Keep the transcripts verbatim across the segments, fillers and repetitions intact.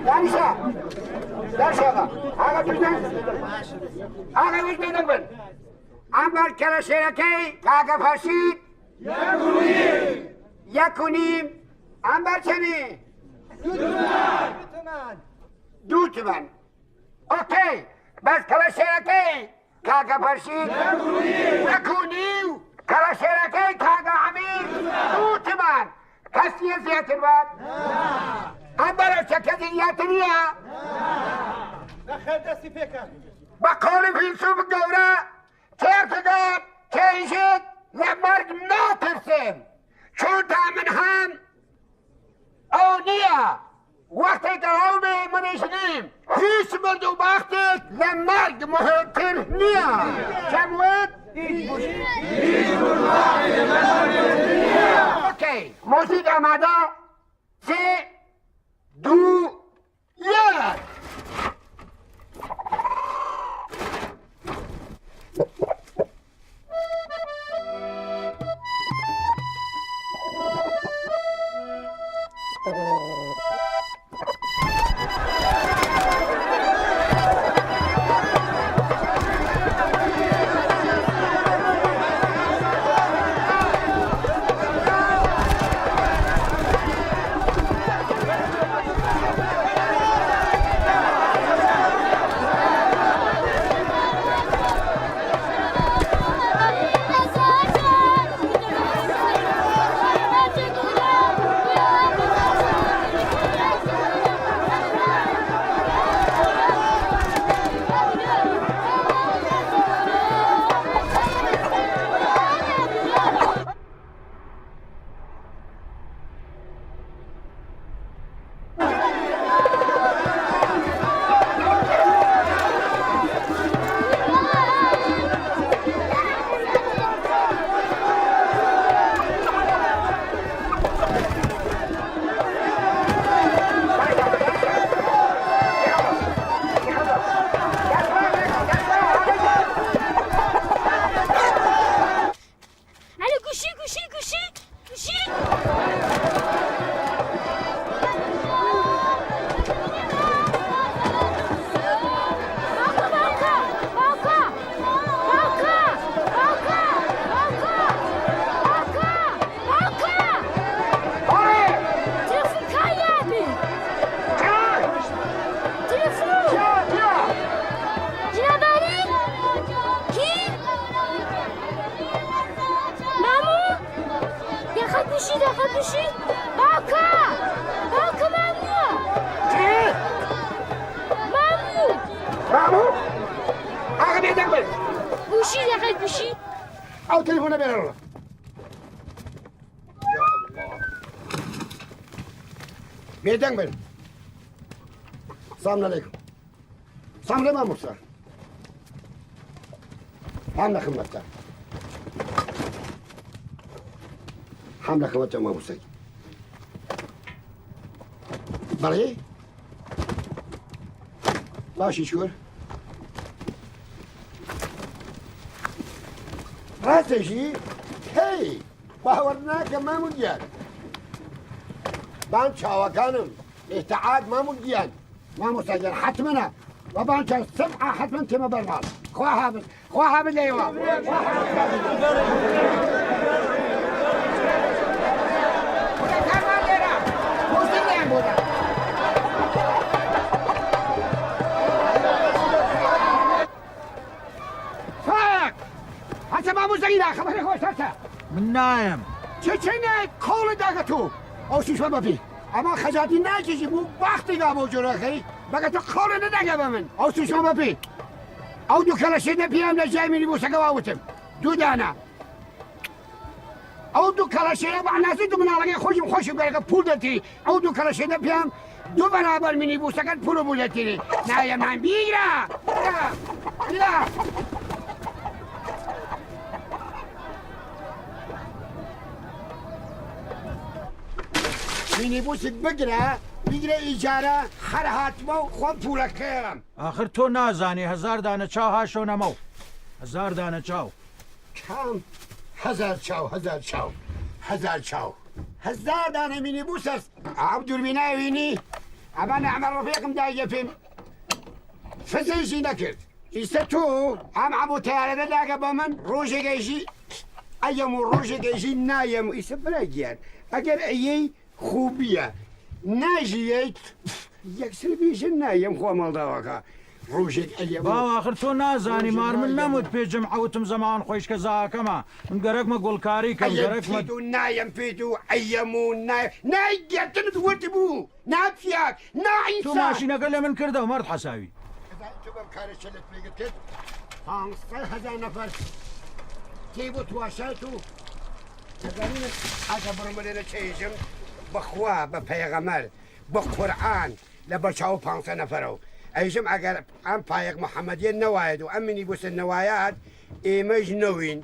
دانیشە! دانیشە ئاغا! ئاغا دویدن! ئاغا ویش بێدەنگ بن! ئەمبەر کەلەشێرەکەی کاکە فەرشید یەک و نیم. یەک و نیم. ئەمبەر چەنی؟ دوو تومەن. دوو تومەن. ئۆکەی. بەس کەڵەشێرەکەی کاکە فەرشید یەک و نیو. کەڵەشێرەکەی کاکە ئەمیر دوو تومەن. کەس نییە زیاتر بات؟ ئەم بەرەو چەکە زیاتر نییە؟ نەخێر، دەستی پێکە. بە قەوڵی فیلسوف گەورە، کێرکگارد کەیژێت، لە مەرگ ناترسێم، چوون تا من هەم ئەو نییە. وەختێک ئەو بێ منیش نیم. هیچ مردوباختێک لە مەرگ مهمتر نییە. چەند وت؟ ئۆکەی. مۆزیک ئامادە. سێ، دوو، یەک. هەلە گوشی، گوشی، گوشی، گوشی. باوکە، باوکە، باوکە. تلفون کای یابی؟ تلفون. جنابعالی؟ کی؟ مامو؟ دەخە گوشی، دەخە گوشی. باوکە! باوکە ماموە! چی؟ مامو! مامو؟ ئاغا بێدەنگ بن! گوشی، دەخە گوشی. ئەو تەلەفۆنە بێرە ڕوە. بێدەنگ بن. سلام علیکم. سلام لە مامۆستا. هەم لە خزمەتتە. هەم لە خزمەتتە مامۆستای. بەڵێ؟ باشی شکر. ڕاستەشی؟ هەی! باوەڕ ناکەم ماموو گیان. بان چاوەکانم، ئێتعاد ماموو گیان. مامۆستا گیان، حەتمەنە. وە بان چاو سبعە حەتمەن تێمە بەرماڵ. خوا حافظ، خوا حافظ لە ئێوە. فایەک! هەسە ماموو زەینا، خەبەرێ خۆش هەسە. من نایم. چ چ نای؟ قەوڵ داگە تو. ئەو سوشمە بەپی. ئەما خەجاتی ناکیشی بوو باختی گا بۆ جۆرەکەی. بەگە تو قەوڵ نەداگە بە من. ئەو سوشمە بەپی. ئەو دوو کەڵەشێنە پیام لە جای مینیبوسەگە واوتم. دوو دانە. ئەو دوو کەڵەشێنە بە عەناسی دوو مناڵەگەی خۆشم خۆشم گەرەکە پوول دەتیری. ئەو دوو کەڵەشێنە پیام دوو بەرابەر مینیبوسەکەت پوول بوو دەتیری. نایەمان بیگرە! بیگرە! بیگرە! مینیبوسک بگرە، بیگرە ئیجارە، هەر هاتمە و خۆم پوولەکەیەم. ئاخر تۆ نازانی هەزار دانە چاو هاشۆنەمەو. هەزار دانە چاو. کام؟ هەزار چاو، هەزار چاو، هەزار چاو. هەزار دانە مینی بوو سەر. ئەم دوربینای وینی؟ ئەمە نەعمە ڕەفیقم دایە پێم. فسەیشی نەکرد. ئیسە تو ئەم عەبو تەیارەدە داگە بە من، ڕۆژێگەیشی ئەیەم و ڕۆژێگەیشی نایەم. ئیسە برا گیان، ئەگەر ئەیەی خوبیە، ناژیەیت، یەکسر بیژن نایەم خوا ماڵداواکە. ڕۆژێک ئەیەم و باو، ئاخر تۆ نازانی، مار من نەموت پێ جمعە وتم زەمان خوەیشکە زاکەمە. من گەرەکمە گوڵکاری کەم، ئەیەم گەرەکمە پێ تو نایەم پێ تو ئەیەم و نای-، نایگەتنت وت بوو. ناپیاک، نائینسان. تو ماشینەگە لە من کردەو، مەرد حەساوی. ئەزانی تو بەم کارە چەلت پێگت کرد؟ پانزسەد هەزار نەفەر تێ بۆ تواشای تو. ئەزانی من ئەگە بڕم لێ نەچەیژم، بەخوا، بە پەیغەمەر، بە قورئان، لە بەرچاو پانزسەد نەفەرەو ئەیژم، ئەگەر ئەم پایەق محەمەدیە نەوایەت و ئەم مینی بوسە نەوایەت، ئێمەش نەوین.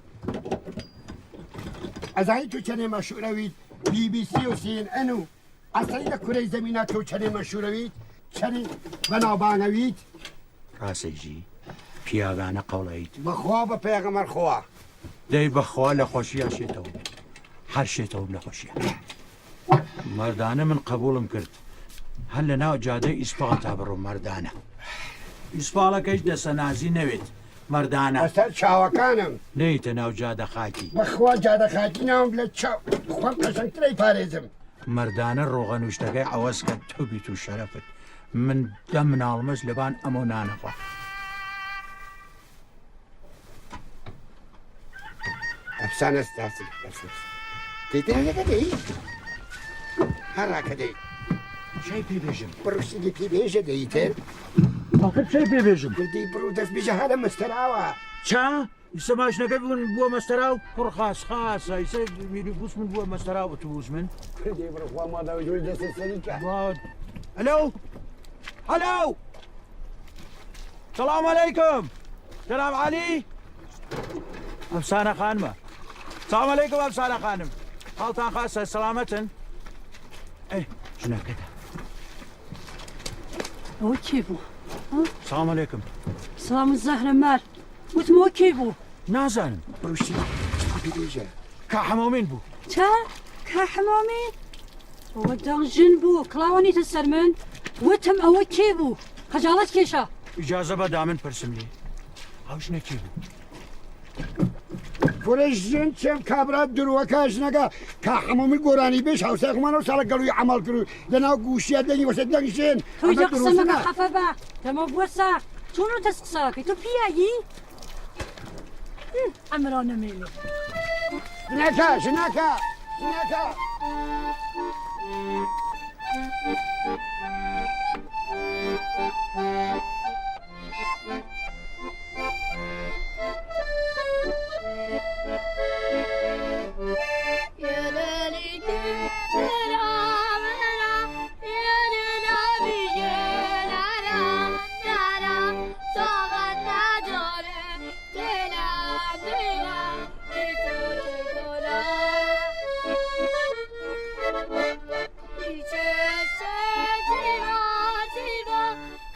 ئەزانی تو چەنێ مەشهورەویت، بی بی سی و سی ئێن ئێن و ئەسەی لە کورەی زەمینا تۆ چەنێ مەشهورەویت، چەنێ بەناوبانەویت. ڕاسێژی پیاگانە قەوڵەیت. بەخوا بە پێغەمەر خوا. دەی بەخوا لە خۆشیا شێتەوە. هەر شێتەوەم لە خۆشیا. مەردانە من قەبوڵم کرد. هەر لە ناو جادەی ئیسپاڵ تا بڕۆ مەردانە. ئیسپاڵەکەیش دەسەنازی نەوێت. مەردانە. بەسەر چاوەکانم. نەیتە ناو جادە خاکی. بەخوا جادە خاکی ناوم لە چاو. خۆم قەشەنگترەی پارێزم. مەردانە ڕۆغە نوشتەگەی عەوەز کە تۆ بیت و شەرەفت. من دە مناڵمەش لەبان ئەمەو نانەخوا. ئەفسانە ستاسی، ئەفسانە. تێتەنەکە دەی؟ هەڕاکە دەی؟ شای پێ بێژم. بڕوشتی پێ بێژە دەیتر؟ ئاخر شای پێ بێژم. دەی بڕو دەست بێژە هەرە مەستەراوە. چا؟ ئیسە ماشنەکە بوون بووە مەستەراو، کوڕ خاس خاسە، ئیسە مینیبوس من بووە مەستەراو، ئۆتوبوس من. دەی بڕۆ خوا ماداوی جوری دەست سەری کە. وات. هەلو! هەلو! سلام علیکم! جناب علی! ئەفسانە خانمە. سلام علیکم ئەفسانە خانم. حاڵتان خاسە، سلامەتن؟ ئەی، ژنەکەتە. ئەوە کێ بوو؟ ها؟ سلام علیکم. سلام زەهرە مار. وتم ئەوە کێ بوو؟ نازانم. بڕوشتی پێ بێژە. کا حەمامین بوو. چا؟ کا حەمامین؟ ئەوە دەنگ ژن بوو. کڵاوەنیتە سەر من. وتم ئەوە کێ بوو؟ خەجاڵەت کێشە. ئیجازە بە دامن پرسم لێ. ئەو ژنە کێ بوو؟ کورە ژن چێم کابرا دروەکە ژنەکە کا حەمامی گۆرانی بێژ هاوسای خومانەو ساڵە گەڵوی عەمەڵ کرد لە ناو گوشیە دەنگی وەسە دەنگ ژن. تۆی ئەمە جا قسە مەکە دروسنە. خەفە بە دەمە بوەسە چۆن تەس قساکەی تۆ پیایی؟ ئەمرا نەمێنێ. ژنەکە، ژنەکە، ژنەکە.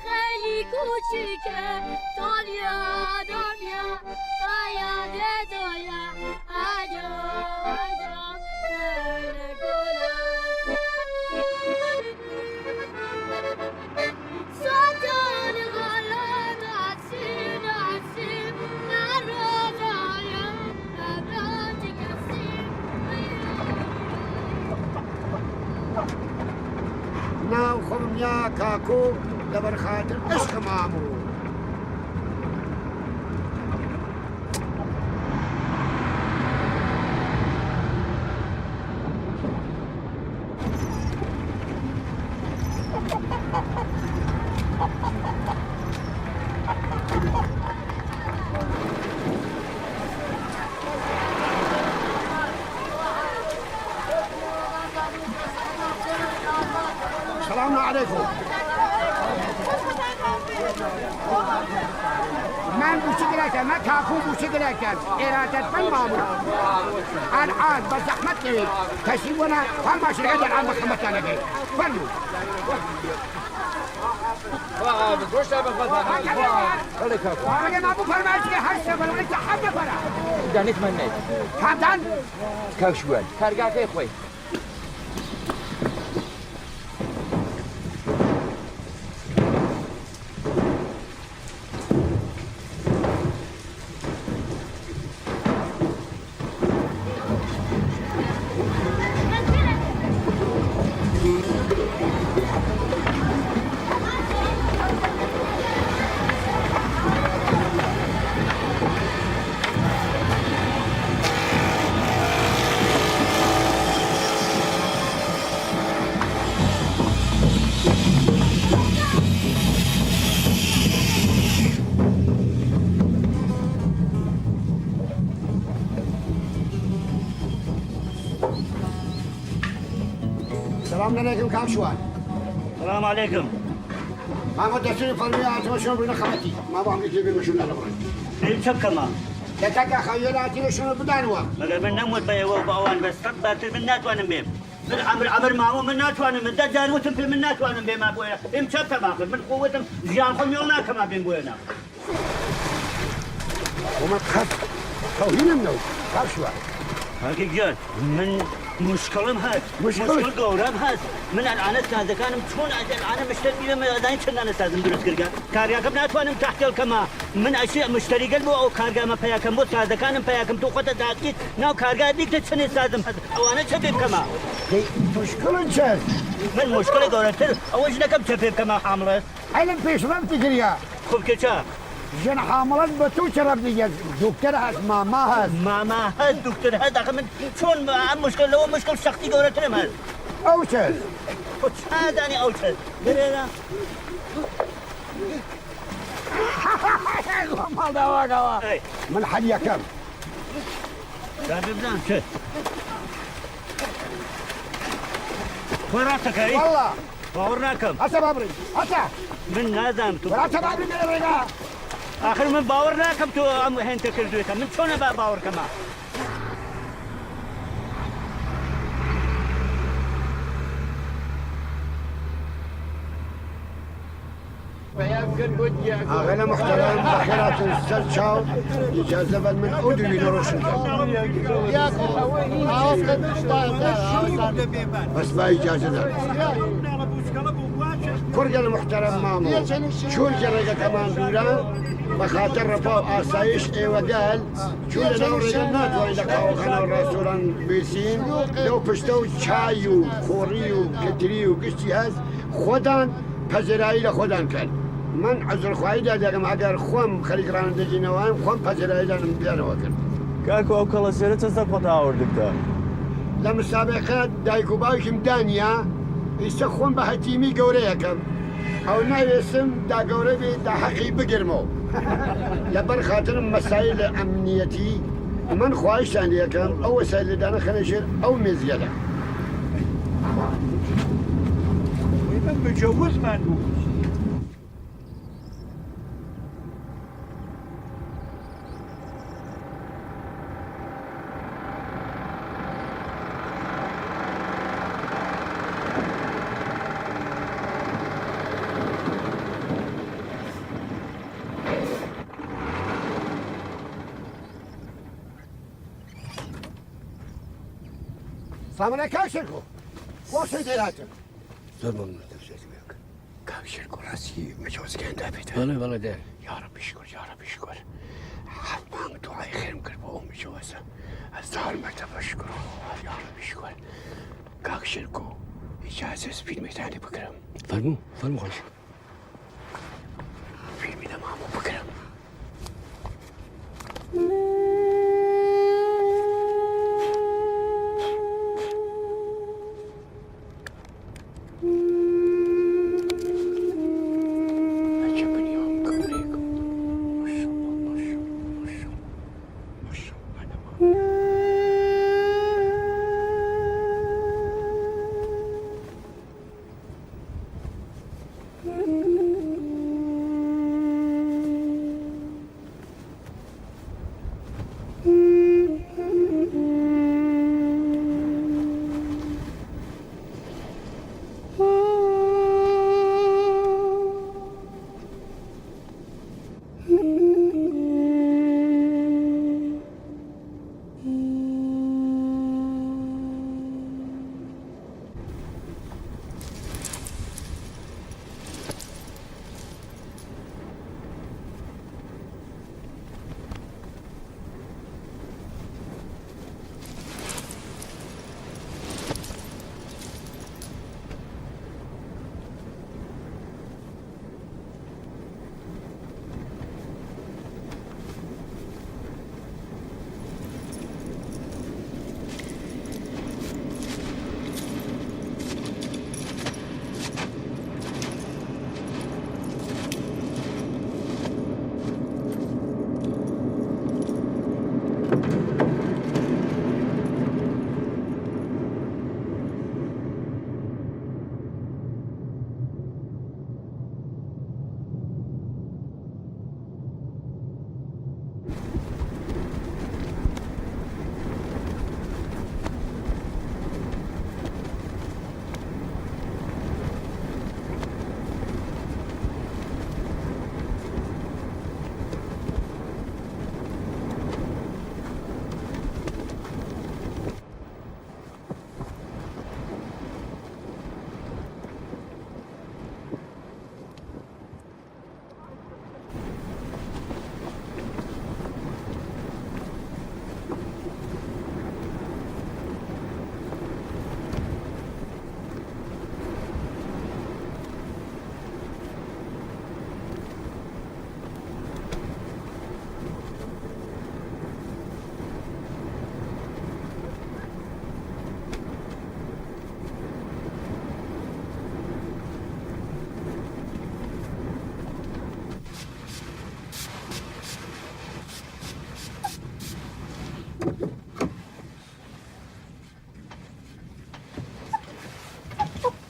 خیلی کوچیکه دنیا، دنیا، آیا ده دنیا، آیا، آیا، گل گل. ساتان غلط. ناو خورمیا کاکو لەبەر خاتر عشق مامو. سلام علیکم. من بوشی گرفتم، من کاکو بوشی گرفتم. ارادت من مامون. الان به زحمت گرید. تشریف بنا، هم باشی الان به خدمتتان گرید. فرمو. بەڵێ کاکە. ئەگە ما بفەرمایش کە هەر سێ بەڵێ چە حەب نەفەرە. دانیت من نەی. کامتان؟ کاک شوان. کارگاکەی خوەی. سلام علیکم کاک شوان. سلام علیکم. مامۆ دەستوری فەرمی هاتمە شوێن بردن خەڵەتی. مامۆ هەمگی تێ بێ مەشوون لە بڕن. بێم چەپ کەما. دەتەکە خەویە لاتی لە شوێن بدانوە. مەگەر من نەموت بە ئێوە بە ئەوان بەس سەد باتر من ناتوانم بێم. من ئەمر ئەمر مامۆ من ناتوانم، من دە جار وتم پێ من ناتوانم بێما بۆیە. ئێم چەپ کەما خۆ من خۆ وتم ژیان خۆ میۆ ناکەما بێم بۆیە نا. ومە قەت تەوهینم نەو کاک شوان. کاکی گیان من مشکڵم هەس. مشکڵ؟ مشکڵ گەورەم هەس. من ئەلعانە سازەکانم چۆن ئەلعانە مشتەر بیرم ئەزانی چەندانە سازم دروست کردگە. کارگاکەم ناتوانم تەحتێل کەما. من ئەشی مشتەری گەل بۆ ئەو کارگامە پەیاکەم بۆ سازەکانم پەیاکەم تۆ خۆتە داکیت ناو کارگا دیکتە چەنێ سازم هەس ئەوانە چە پێ بکەما؟ دەی مشکڵن چەند؟ من مشکڵە گەورەتر ئەوە ژنەکەم چە پێ بکەما حامڵە. ئەلم پێشڕەفتی کریا. خۆ بکە چا؟ ژن حامڵەت بە تو چەرەف دیگە دکتەر هەس ماما هەس. ماما هەس دکتەر هەس ئەخە من چۆن ئەم مشکل لەوە مشکل شەخسی گەورەترم هەس. ئەو چەند؟ خۆ چا دانی ئەو چەند؟ گەرێرە. ماڵ داواگەوە. ئەی. من حەد یەکەم. دابێ بزانم چ. خۆ ڕاستەکەی؟ والله. باوەڕ ناکەم. هەسە بابڕی. هەسە. من نازانم تو. ڕاستە بابڕی بێ ڕێگا. ئاخر من باوەڕ ناکەم تو ئەم هێنتە کردوێتە. من چۆنە با باوەڕ کەمە؟ ئاغەنە محتەرەم بەخێراتن سەر چاو. ئیجازە بەن من ئەو دووینە ڕۆشن کەم. بەس با ئیجازە دەن. کورگەل محتەرەم مامۆ چوونکە ڕێگەکەمان دوورە بەخاتر ڕەپا و ئاسایش ئێوەگەل چوون لە ناو ڕێگە ناتوانین لە قاوەخانە و ڕاستۆران بیسین لەو پشتە و چای و کۆڕی و کتری و گشتی هەست خۆدان پەزێرایی لە خۆدان کەن. من عەزرخوایی دا دەگەم ئەگەر خوەم خەریک ڕانندەگی نەوایم خوەم پەزێرایی دانم بیانەوە کرد. کاکۆ ئەو کەڵەسێرە چەسە خۆت ئاوردگتە؟ لە مسابقە دایک و باوکیم دانیە ئیسە خوەم بە هەتیمی گەورەیەکەم ئەو ناوێسم دا گەورە بی دا حەقی بگرمەوە لەبەر خاترم مەسایل ئەمنیەتی من خوایشتان لێکەم ئەو وەسایل لەدانە خەنە ژێر ئەو مێزگەلە. من مجوزمان بوو. سلام علیکم کاک شێرکۆ. خۆش هەیدێراتن. زۆر مەمنون دەبژێت وێک. کاک شێرکۆ ڕاستی مەجۆزگەیان دابێتە. بەڵێ بەڵێ دێ. یا ڕەبی شکر یا ڕەبی شکر. حەتمان دوعای خێرم کرد بۆ ئەو مەجۆزە. هەزار مەرتەبە شکر. یا ڕەبی شکر. کاک شێرکۆ ئیجازە سپیلمەیتانی بکرم؟ فەرموو فەرموو خۆش. فیلمی لە مامۆ بکرم.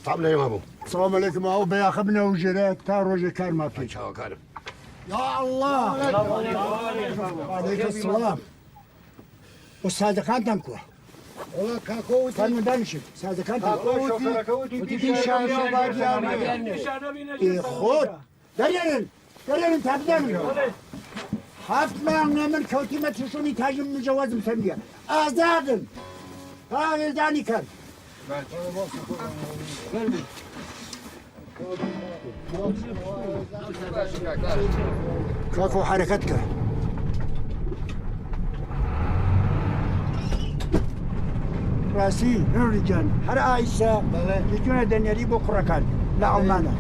سلام علیکم مامۆ. سلام علیکم. ئەو بەیاخە بنە و ژێرە تا ڕۆژێ کار مافی. چاوەکارم. یا الله. علیکم سلام. و سازەکانتان کوە؟ وەڵا کاکۆ وتی، فەرموو دانیشن. سازەکانتان کاکۆ کوە؟ وتی، وتی، وتی، پیشان پیشان بادیان بادیان بێ. بێ. ئێ خۆت. دەرێنن، دەرێنن تا بدەمن. هەفت مانگە من کەوتیمە تووشونی تاجم مجەوەزم سەمیە. ئازادن. تا ئێزانی کەن. کاکۆ حەرەکەت کە. ڕاستی، نوری جان، هەر ئایسە بەڵێ. یەکێنە دەنێری بۆ کوڕەکان لە ئەڵمانە.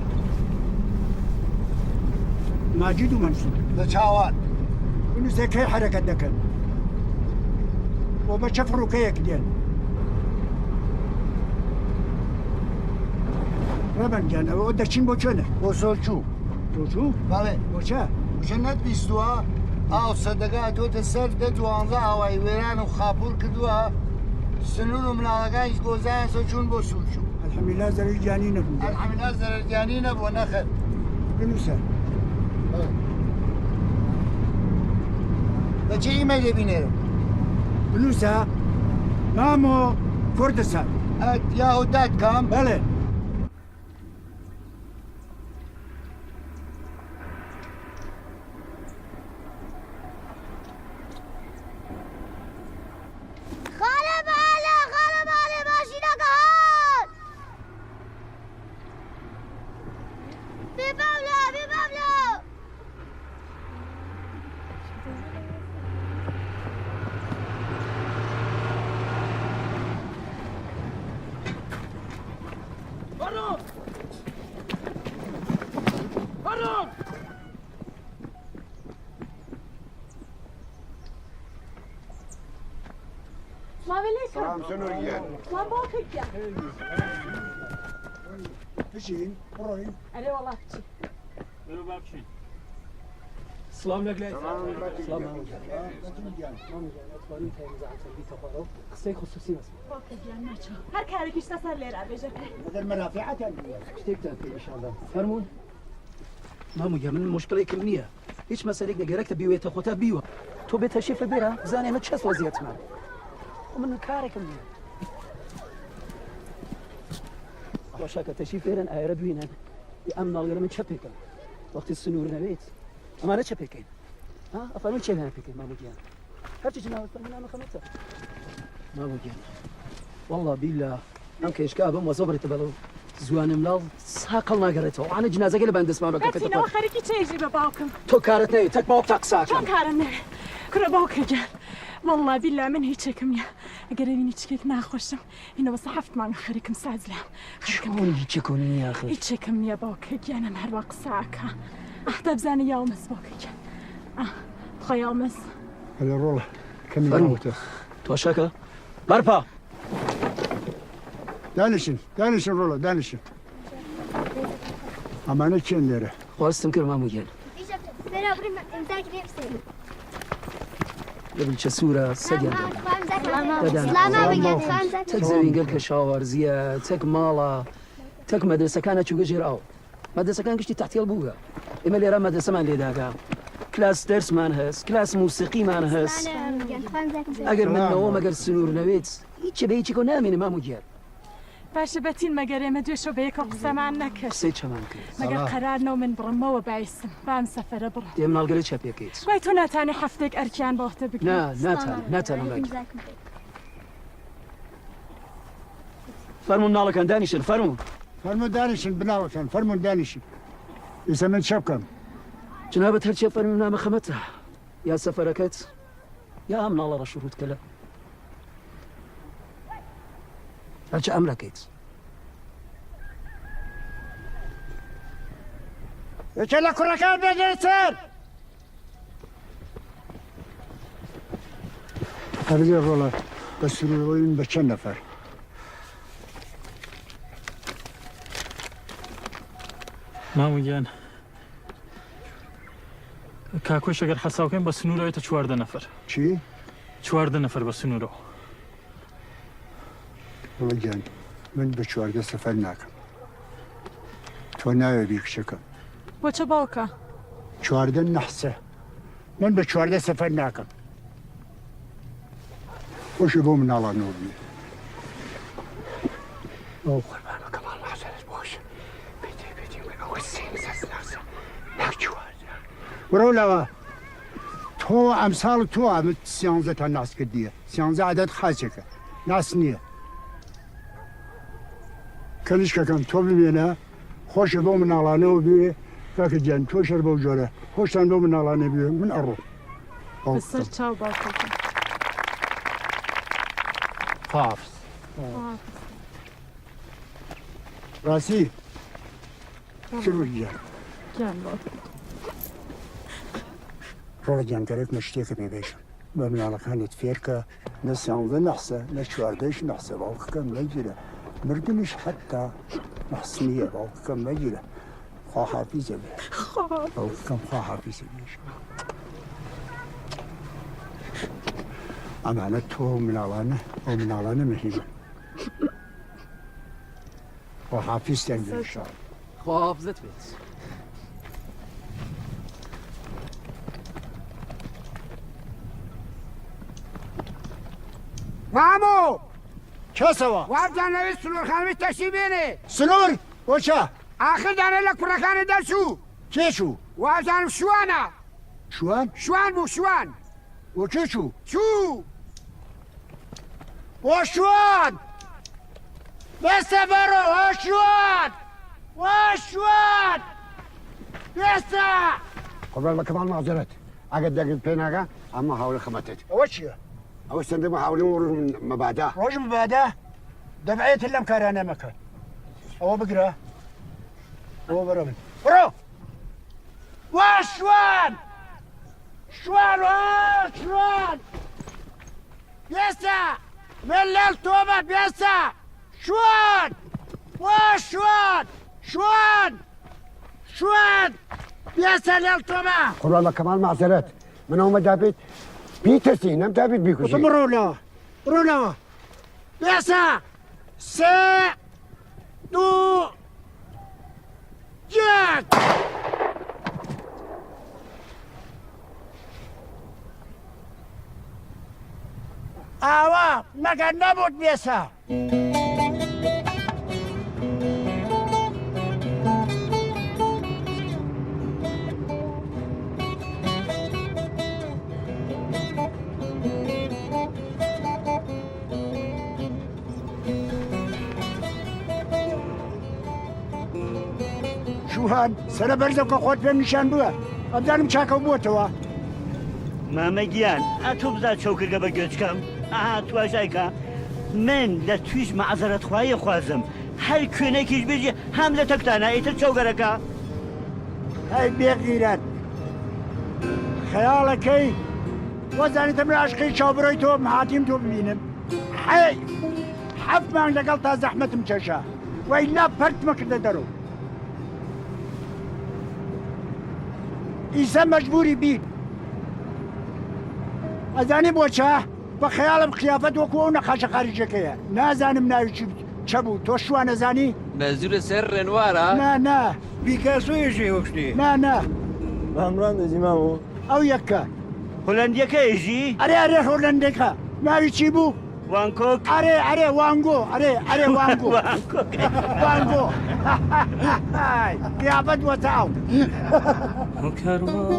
ماجید و مەنسوور. لە چاوان. بنووسە کەی حەرەکەت دەکەن. و بە چە فڕوکەیەک دێن. ڕەبەن گیان، ئەوە دەچین بۆ کوێنە؟ بۆ سۆرچوو. سۆرچوو؟ بەڵێ. بۆ چە؟ بۆ چە نەتبیستووە؟ ئاو سەدەگە هاتووەتە سەر دە دوانزە ئاوای وێران و خاپوور کردووە. سنوور و مناڵەکانیش گۆزایان سەر چوون بۆ سۆرچوو. ئەلحەمدوللا زەرەر گیانی نەبوو. ئەلحەمدوللا زەرەر گیانی نەبووە، نەخێر. بنووسە. بەڵێ. بە چی ئیمەیلێ بینێرم؟ بنووسە، مامۆ کوردستان. ئەت یاهو دات کام؟ بەڵێ. خالە بالە، خالە بالە، ماشینەکە هات! بێ باولە، بێ باولە! بەڕۆ! بەڕۆ! سڵام علیکم. سڵام سنوور گیان. سڵام باوکە گیان. بچین، بڕۆین. ئەرێ وەڵا بچین. بەرەو با بچین. سڵام لەگلای. سڵام. سڵام مامۆ گیان. مامۆ گیان، ئەتوانی تای مزاحم سەر بیتە خوارەوە. قسەی خصوصی مەسە. باوکە گیان ناچە. هەر کارێکیش سەر لێرا بێژە. مەگەر مەنافعەتان بووە. شتێکتان پێ ئیشاڵڵا. فەرموون. مامۆ گیان، من مشکلێکم نییە. هیچ مەسەلێک نەگەرەکتە بیوێتە خۆتا بیوە. تۆ بێ تەشریف بێرە، بزانێ مە چەس وەزیەتمە. خۆ من کارێکم نییە. باشە کە تەشریف بێرن ئایرە بوینن. ئەم ناڵگەرە من چە پێکەم؟ وەختی سنوور نەبێت. ئەمانە چە پێکەین؟ ها؟ ئەفەرموون چێ لەیان پێکەین، مامۆ گیان؟ هەرچی جناوت فەرموو نامە خەمەتە. مامۆ گیان. وەڵڵا بیللا ئەم کەیشکە ئەبەم وەزۆ بڕێتە بەڵەو زوانم ناڵ ساقەڵ ناگەڕێتەوە. ئەوانە جنازەگە لە بان دەسمان بەگەفێتە. هەتینەوە خەرکی چێژی بە باوکم. تۆ کارت نەوێت، تەک باوک تا قساکە. چۆن کارم نەوێت؟ کورە باوکە گیان. وەڵڵا بیللا من هیچێکم نییە. ئەگەر ئەوینی چکێک ناخۆشم، هینە وەسە هەفت مانگە خەریکم ساز لام. خەریکم چۆن هیچێکۆ نییە ئاخر؟ هیچێکم نییە باوکە گیانم هەر وا قساکە. ئەه تا بزانە یاومەس باوکە گیان. ئاه، خۆ یاومەس. ئەلێ ڕۆڵە. کەمی فەرموو. ناوتە. تۆشەکە. بەرپا. دانیشن، دانیشن ڕۆڵە، دانیشن. ئەمانە کێن لێرە؟ خواستم کرد مامۆ گیان. لە بلچە سوورە سەدیان دەدا. تەک زەوینگەل کە شاوارزیە، تەک ماڵە، تەک مەدرسەکانە چووگە ژێر ئاو. مەدرسەکان گشتی تەحتیەڵ بووگە. ئێمە لێرە مەدرسەمان لێداگا. کلاس دەرسمان هەس، کلاس موسیقیمان هەس. ئەگەر من نەوەم، ئەگەر سنوور نەوێت، هیچ بە هیچێکەوە نامینم مامۆ گیان. باشە بەتین مەگەر ئێمە دوێ شەو بە یەکەو قسەمان نەکرد. قسەی چەمان کرد؟ مەگەر قەرار نەو من بڕمەوە بایسم بام سەفەرە بڕم. دێم ناڵگەرە چە پێکەیت؟ وای تۆ ناتانی هەفتێک ئەرکیان بۆ هەفتە بگرم. نا، ناتان، ناتان ئەڵێ. فەرموون ناڵەکان دانیشن، فەرموون. فەرموون دانیشن بناڵەکان، فەرموون دانیشن. ئیسە من چە بکەم؟ جنابەت هەرچێ فەرموو نامە خەمەتە. یا سەفەرەکەت یا ئەم ناڵە ڕەش و ڕووت کەلە. هەرچە ئەمرەکەیت. یەکێ لە کوڕەکان بێنێ سەر! هەرگێ ڕۆڵە بە سرووڕۆین بە چەند نەفەر؟ ماموگیان. کاکۆش ئەگەر حەساوکەین بە سنوورەوەیتە چواردە نەفەر. چی؟ چواردە نەفەر بە سنوورەوە. وڵە گیان، من بە چواردە سەفەر ناکەم. و ناوێ بی کچەکەم. وەچە باوکە؟ چواردە نەحسە. من بە چواردە سەفەر ناکەم. خوەشێ بۆ مناڵانەوە بی. ئەو قوربانە کەماڵ مەعزەرەت بۆش. بێتێ، بێتێ، ئەوە سێ نەحسە. ناچواردە. برۆ لەوە. تۆ ئەمساڵ تۆ ئەمە سیانزە تا ناس کردیە. سیانزە عەدەد خاچێکە. ناس نییە. کەلیشکەکەم تۆ بمێنە، خۆشە بەو مناڵانەوە بێ. کاکە گیان، تۆ شەر بەو جۆرە خۆشتان بەو مناڵانە بێ، من ئەڕۆ. بەسەر چاو باوکەکە. خواحافظ. ڕاستی؟ سروش گیان. گیان باوکە. ڕۆڵە گیان، گەرەک مە شتێکە پێ بێژم. بە مناڵەکانت فێرکە، نە سیانزە نەحسە، نە چواردەیش نەحسە، باوکەکەم نەگیرە. مردنیش حەتا نەحس نییە، باوکەکەم نەگیرە. خواحافیزە بێ. باوکەکەم خواحافیزە بێ. ئەمانە تۆ مناڵانە، ئەو مناڵانە مەهینە. خواحافیزتان بێ ئینشاڵڵا. خواحافزت بێت. مامۆ! کەسەوە؟ وابزان لەوێ سنوور خانمی تەشی بێنێ. سنوور؟ وەچە؟ ئاخر دانێ لە کوڕەکانی دەرچوو. کێ چوو؟ وابزانم شوانە. شوان؟ شوان بوو، شوان. وە کێ چوو؟ چوو. وە شوان! بێسە بەڕۆ، وە شوان! وە شوان! بێسە! قوربان بە کەماڵ مەعزەرەت. ئەگەر دەگت پێ ناگا، ئەمە هاوڵە خەمەتت. ئەوە چییە؟ ئەوە سەندە مە هاوڵە ڕۆژ مەبادا. ڕۆژ مەبادا؟ دەبعێت لەم کارانە مەکەن. ئەوە بگرە. ئەوە بەرە من. بڕۆ! وە شوان! شوان، وە شوان! بێسە! ملل تۆمە بێسە! شوان! وە شوان! شوان! شوان! بێسە لەل تۆمە! قوربان بە کەمال مەعزەرەت. من ئەومە دابێت بیترسی، نەم دابێت بیکوژی. بڕۆ لەوە! بڕۆ لەوە! بێسە! سێ، دوو، یەک! ئاوا مەگەر نەبوود بێسە! شوهان، سەرە بەرزەو کە خوەت پێم نیشان بوە. ئەبزانم چاکەو بوەتەوە. مامە گیان، ئە تو بزا چەو کردگە بە گوێچکەم. ئەها، تواشای کە. من لە تویش مەعزەرەت خوایی خوازم. هەر کوێنێکیش بێژی، هەم لە تەکتانە، ئیتر چەو گەرەکە. هەی بێغیرەت. خەیاڵەکەی وەزانیتم لە عەشقی چاوبرۆی تۆ مهاتیم تۆ ببینم. حەیف! حەفت مانگ لەگەڵ تا زەحمەتم چەشا، وەیلا پەرتمە کردە دەرو. ئیسە مەجبوری بین. ئەزانی بۆچە؟ بە خەیاڵم قیافەت وەکو ئەو نەقاشە خارجیەکەیە. نازانم ناوی چی چە بوو. تۆ شوان ئەزانی؟ مەزورە سەر ڕێنوارە؟ نا، نا. پیکاسۆ ئێژێ وەک شتێ. نا، نا. بامران دەزی مامۆ. ئەو یەکە. هۆلەندیەکە ئێژی؟ ئەرێ، ئەرێ، هۆلەندیەکە. ناوی چی بوو؟ وانکۆک. ئەرێ، ئەرێ، وانگۆ. ئەرێ، ئەرێ، وانگۆ. وانکۆک. وانگۆ. قیافەت وەتە ئەو. کاروان،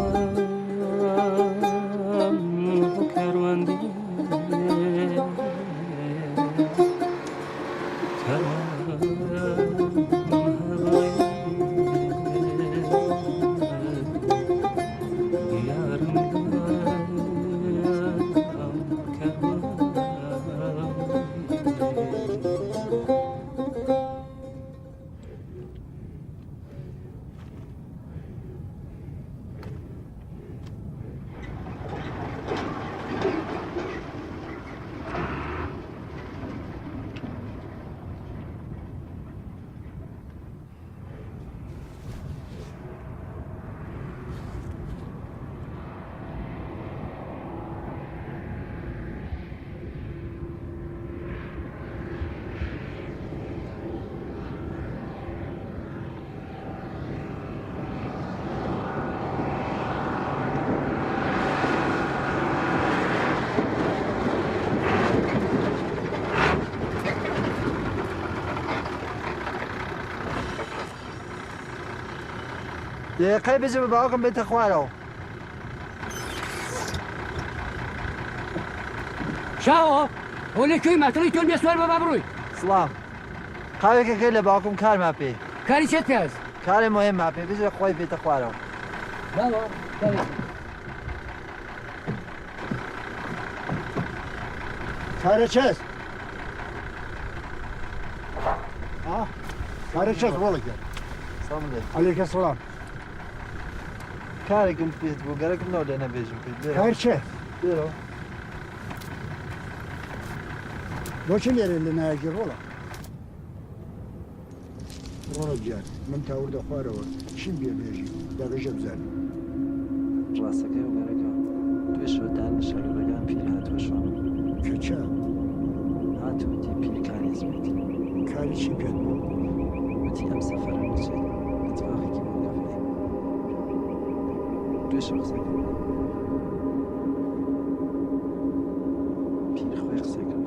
کاروان دی. دەیەقەی بجە بە باوکم بێتە خوارەوە. شاوە، ئەو لە کوێی ماتڵی تۆن بێ سوار بە با بڕووی. سڵام. قاوێکە کەی لە باوکم کارما پێ. کاری چێت پێ هەس؟ کارێ مهم ما پێ، بجە خۆی بێتە خوارەوە. باوە، کارێ. کارە چەس؟ ها؟ کارە چەس، وەڵێ کە. سلام علیکم. علیکم سلام. کارێکم پێت بوو، گەرەکم نەو لێ نەبێژم پێت. لێرە. کار چە؟ لێرە. بۆچی لێرە لە نایەکی ڕۆڵە؟ ڕۆڵە گیان، من تا وردە خوارەوە چیم بێ بێژی، داگەشە بزانم. ڕاستەکەی و گەرەکە توێ شەوتان شەگردەگان پیر هاتووە شوان. کە چە؟ هاتووتی پیر کارێز بێت. کاری چی پێت بوو؟ وتی ئەم سەفەرە نەچێت، اتفاقێکی بۆ کەفێ. دوێ شەو قسەکردن. پیر خوێ قسەکردن.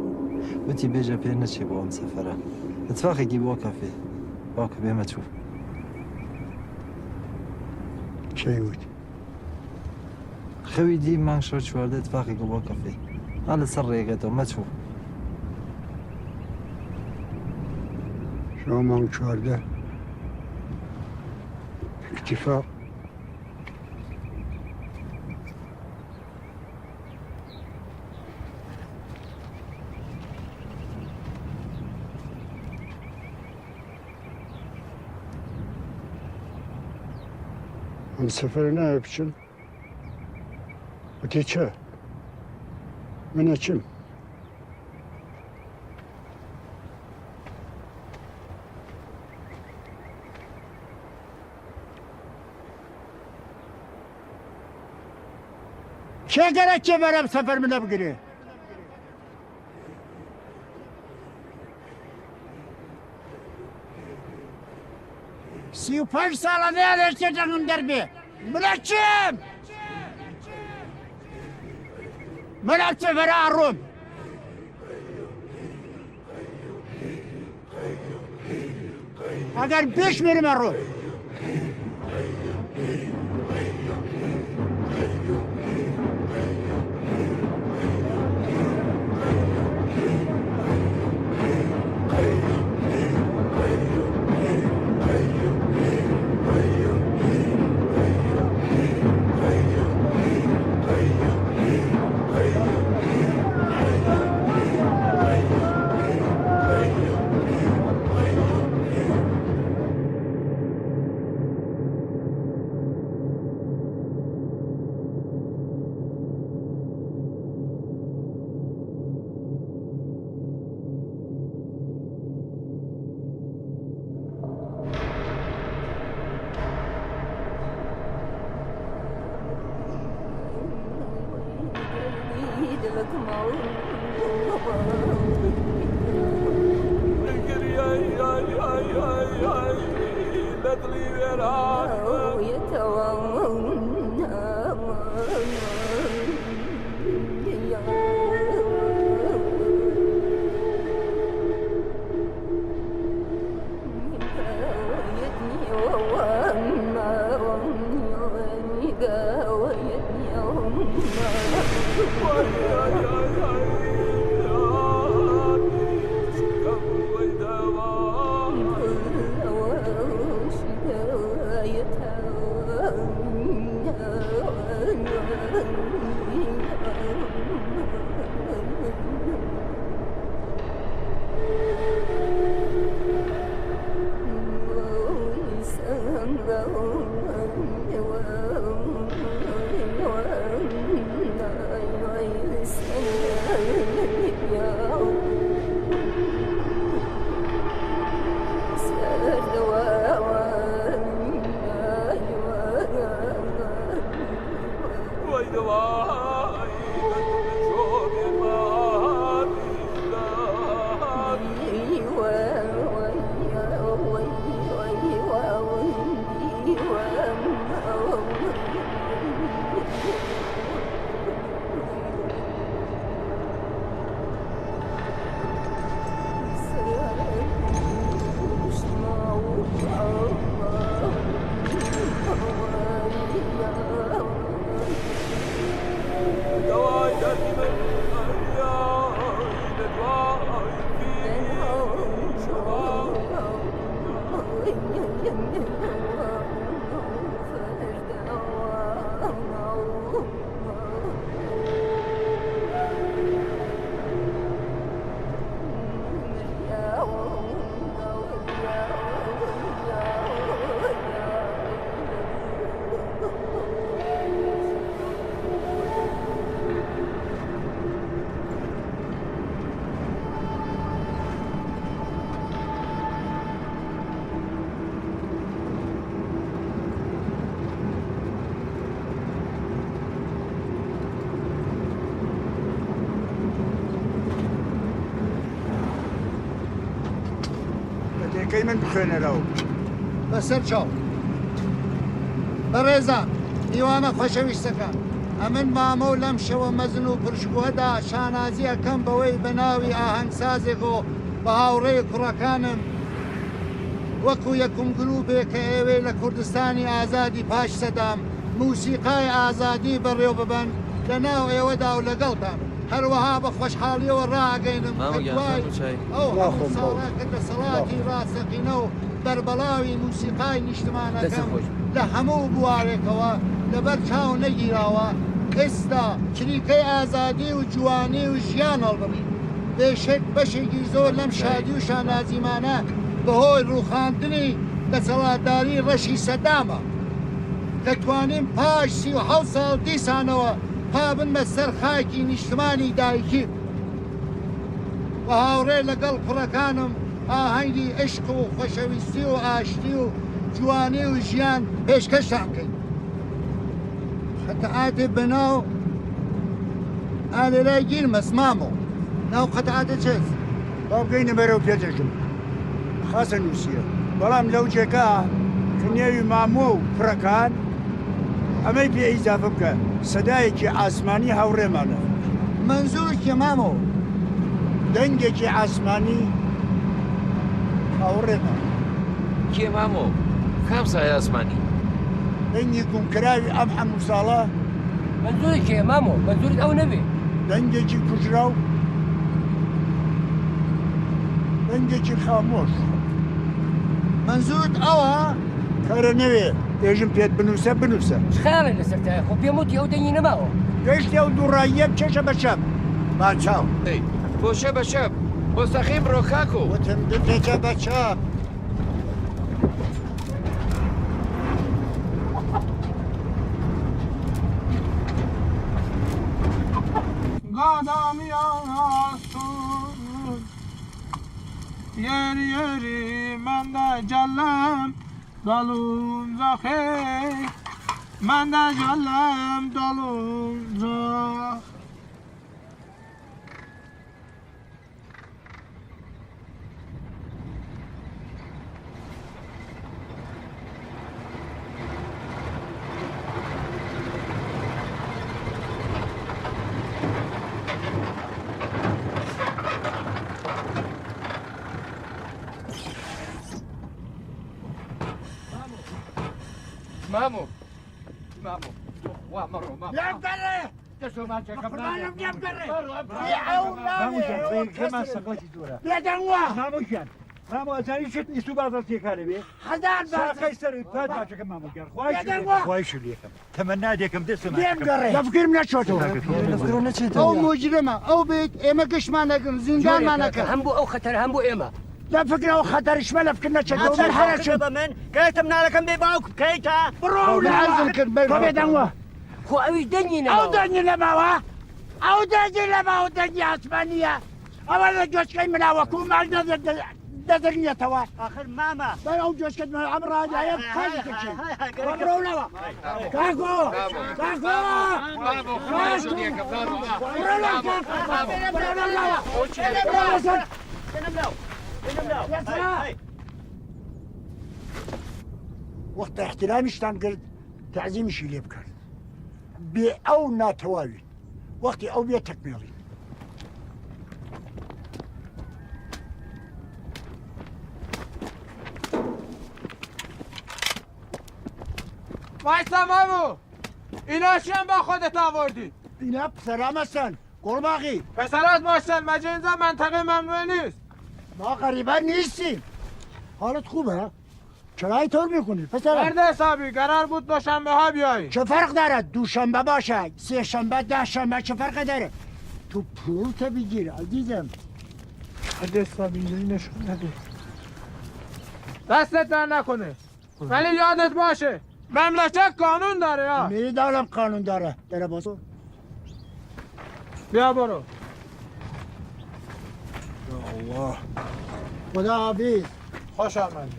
وتی بێژە پێ نەچێ بۆ ئەم سەفەرە. اتفاقێکی بۆ کەفێ. باوکە بێمە چوو. چەی وت؟ خەوی دی مانگ شەو چواردە اتفاقێکی بۆ کەفێ. ها لەسەر ڕێگەتەوە مەچوو. شەو مانگ چواردە. اتفاق. ئەم سەفەر نایە بچم. وتی چە؟ من ئەچم. کێ گەرەک چێ بەرەم سەفەر منە بگرێ؟ سی و پەنج ساڵە نەیانێشتێ دەنگم دەربێ. منە چیم؟ منە چ بەرا ڕووم؟ ئەگەر بیش مرمە ڕووم. کەی من بخوێنەرەو. بەسەر چاو. بەڕێزان، میوانە خوەشەویستەکان، ئەمن مامەو لەم شەوە مەزن و پرشگوهەدا شانازی ئەکەم بەوەی بەناوی ئاهەنگسازێگەو بە هاوڕێ کوڕەکانم وەکو یەکم گروپێ کە ئێوەی لە کوردستانی ئازادی پاش سەدام موسیقای ئازادی بەڕێوە ببەن لە ناو ئێوەدا و لەگەڵتان. هەروەها بە خوەشحاڵیەوە ڕاگەینم کە دوای ئەو هەموو ساڵە کە دەسەڵاتی ڕاستەقینە و بەربەڵاوی موسیقای نیشتمانەکەم لە هەموو بوارێکەوە لەبەر چاو نەگیراوە، ئێستا چریکەی ئازادی و جوانی و ژیان هەڵبڕی. بێشک بەشێکی زۆر لەم شادی و شانازیمانە بەهۆی ڕووخاندنی دەسەڵاتداری ڕەشی سەدامە کە توانیم پاش سی و حەوت ساڵ دیسانەوە پابنمە سەر خاکی نیشتمانی دایکیم و هاوڕێ لەگەڵ کوڕەکانم ئاهەنگی عشق و خوەشەویستی و ئاشتی و جوانی و ژیان پێشکەشتان کەین. قەتعاتێ بەناو ئالێرای گیرمەس مامۆ. ناو قەتعاتە چەس؟ باوگەی نەبەرەو پێدەژم. خاسە نووسیە. بەڵام لەو جێگا کە نێوی مامۆ و کوڕەکان، ئەمەی پێ ئیزافە بکە، سەدایەکی ئاسمانی هاوڕێمانە. مەنزوور کێ مامۆ؟ دەنگێکی ئاسمانی هاوڕێمان. کێ مامۆ؟ کام سایە ئاسمانی؟ دەنگی گومکراوی ئەم هەموو ساڵە. مەنزوورت کێ مامۆ؟ مەنزوورت ئەو نەبێ. دەنگێکی کوژراو. دەنگێکی خامۆش. مەنزوورت ئەوە؟ کارە نەوێ، ئێژم پێت بنووسە، بنووسە. چ خەیاڵێ لەسەر تایە؟ خۆ پێم وتی ئەو دەنگی نەماوە. گەیشتێ ئەو دووڕاییە بچێشە بە چەپ. با چاو. ئەی، بۆ چە بە چەپ؟ بۆ سەخیم ڕۆ کاکۆ. وتم بچێشە بە چەپ. گادامیان ئاستون یەری یەری من دە جەلەم دەڵونجا خەی من دە جەلەم دەڵونجا. مامۆ. مامۆ. وا مەڕۆ، مامۆ. لێم گەڕێ! دەسۆ ماچەکەم قوربانم، لێم گەڕێ! مەڕۆ، ئەم بێ ئەو ناوێ، مامۆ گیان، ئەو بێ کەس کەمە سەقەتی جوورە. بێدەنگ وا! مامۆ گیان، مامۆ ئەزانی شت ئیسو بازار تێکارە بێ؟ هەزار بازار. ساقەی سەر پات ماچەکە مامۆ گیان. خوای شو لێکەم. خوای شو لێکەم. تەمەنا دێکم دەسۆ ماچەکەم. لێم گەڕێ! لە فکرم نەچۆتەوە. ئەو موجرمە، ئەو بێت ئێمە گشتمان نەگرن، زیندانمان نەکەن. هەم بۆ ئەو خەتەر، هەم بۆ ئێمە. لە فکرەوە خەتەرشمە لە فکر نەچێت. ئەو من هەرە چن. بە من کەێتم نالەکەم بێ باوک بکەیتە. بڕۆ لە عەرزم کرد بەی بابەتەوە. خۆ ئەوی دەنگی نەماوە. ئەو دەنگی نەماوە. ئەو دەنگی نەماوە، دەنگی ئاسمانیە. ئەوە لە گۆچکەی مناوە کوو ماک دەزر دەزرنیەتەوە. ئاخر مامە. بەر ئەو گۆچکەت من ئەم ڕادایە قەیز دەکەی. بڕۆنەوە. کاکۆ! کاکۆ! بڕۆنەوە. بڕۆنەوە. وەخت احترامیشتان کرد، تعظیمیشی لێ بکەن. بێ ئەو ناتەواوی. وەختی ئەو بێ تەکمیڵی. وایسا مامۆ! ئینا چیان با خۆ دەتاوەردی؟ ئینا پسەرامەسەن. قورباغی. پسرات باشن، مجنزا منطقه ممنوع نیست. ما غریبه نیستیم. حالت خوبه؟ چرا اینطور می‌کنی پسرم؟ مرد حسابی، قرار بود دوشنبه ها بیایی. چه فرق دارد؟ دوشنبه باشه، سه شنبه، ده شنبه، چه فرق داره؟ تو پولت بگیر عزیزم. مرد حسابی، اینجوری نشون نده. دستت درد نکنه. ولی یادت باشه، مملکت قانون داره ها. می‌دانم قانون داره. داره بازو. بیا برو. یا الله. خدا حافظ. خوش آمدی.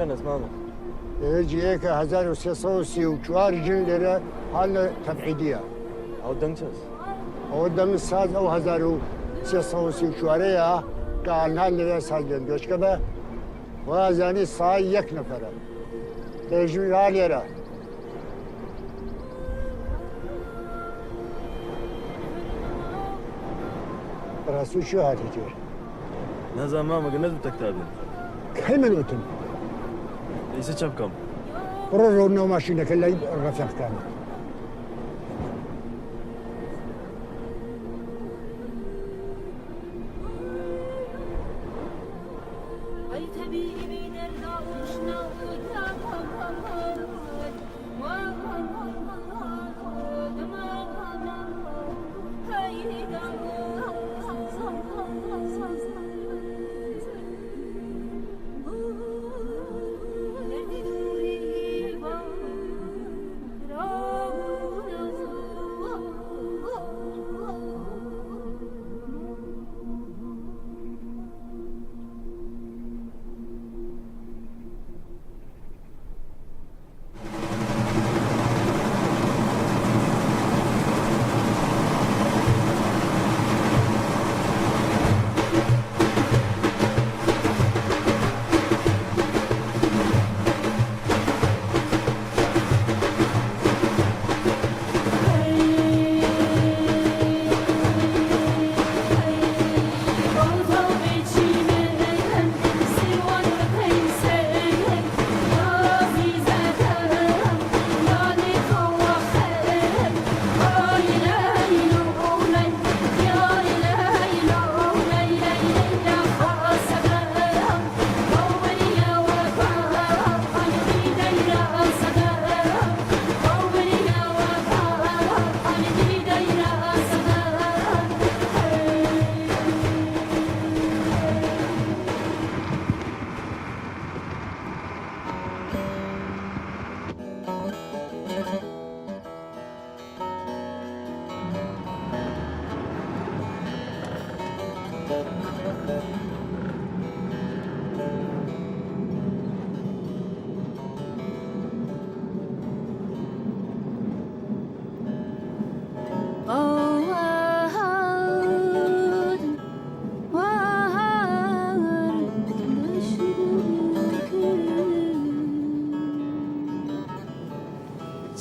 ئەنەس مامە. ئێرە جیەیە کە هەزار و سێ سەد و سی و چوار ژن لێرە هان لە تەبعیدیە. ئەو دەنگ چەس؟ ئەوە دەنگ ساز ئەو هەزار و سێ سەد و سی و چوارەیە کە ئانها لێرە ساز لێن گۆشکە بە وازانی سای یەک نەفەرە. پێشوی ها لێرە. بەڕاستی چی هاتی تێ؟ نازانم مامە، گە نەزوو تەکتابێ. کەی من وتم؟ ئیسە چە بکەم؟ بڕۆ ڕۆ ناو ماشینەکە لای ڕەفیقکان.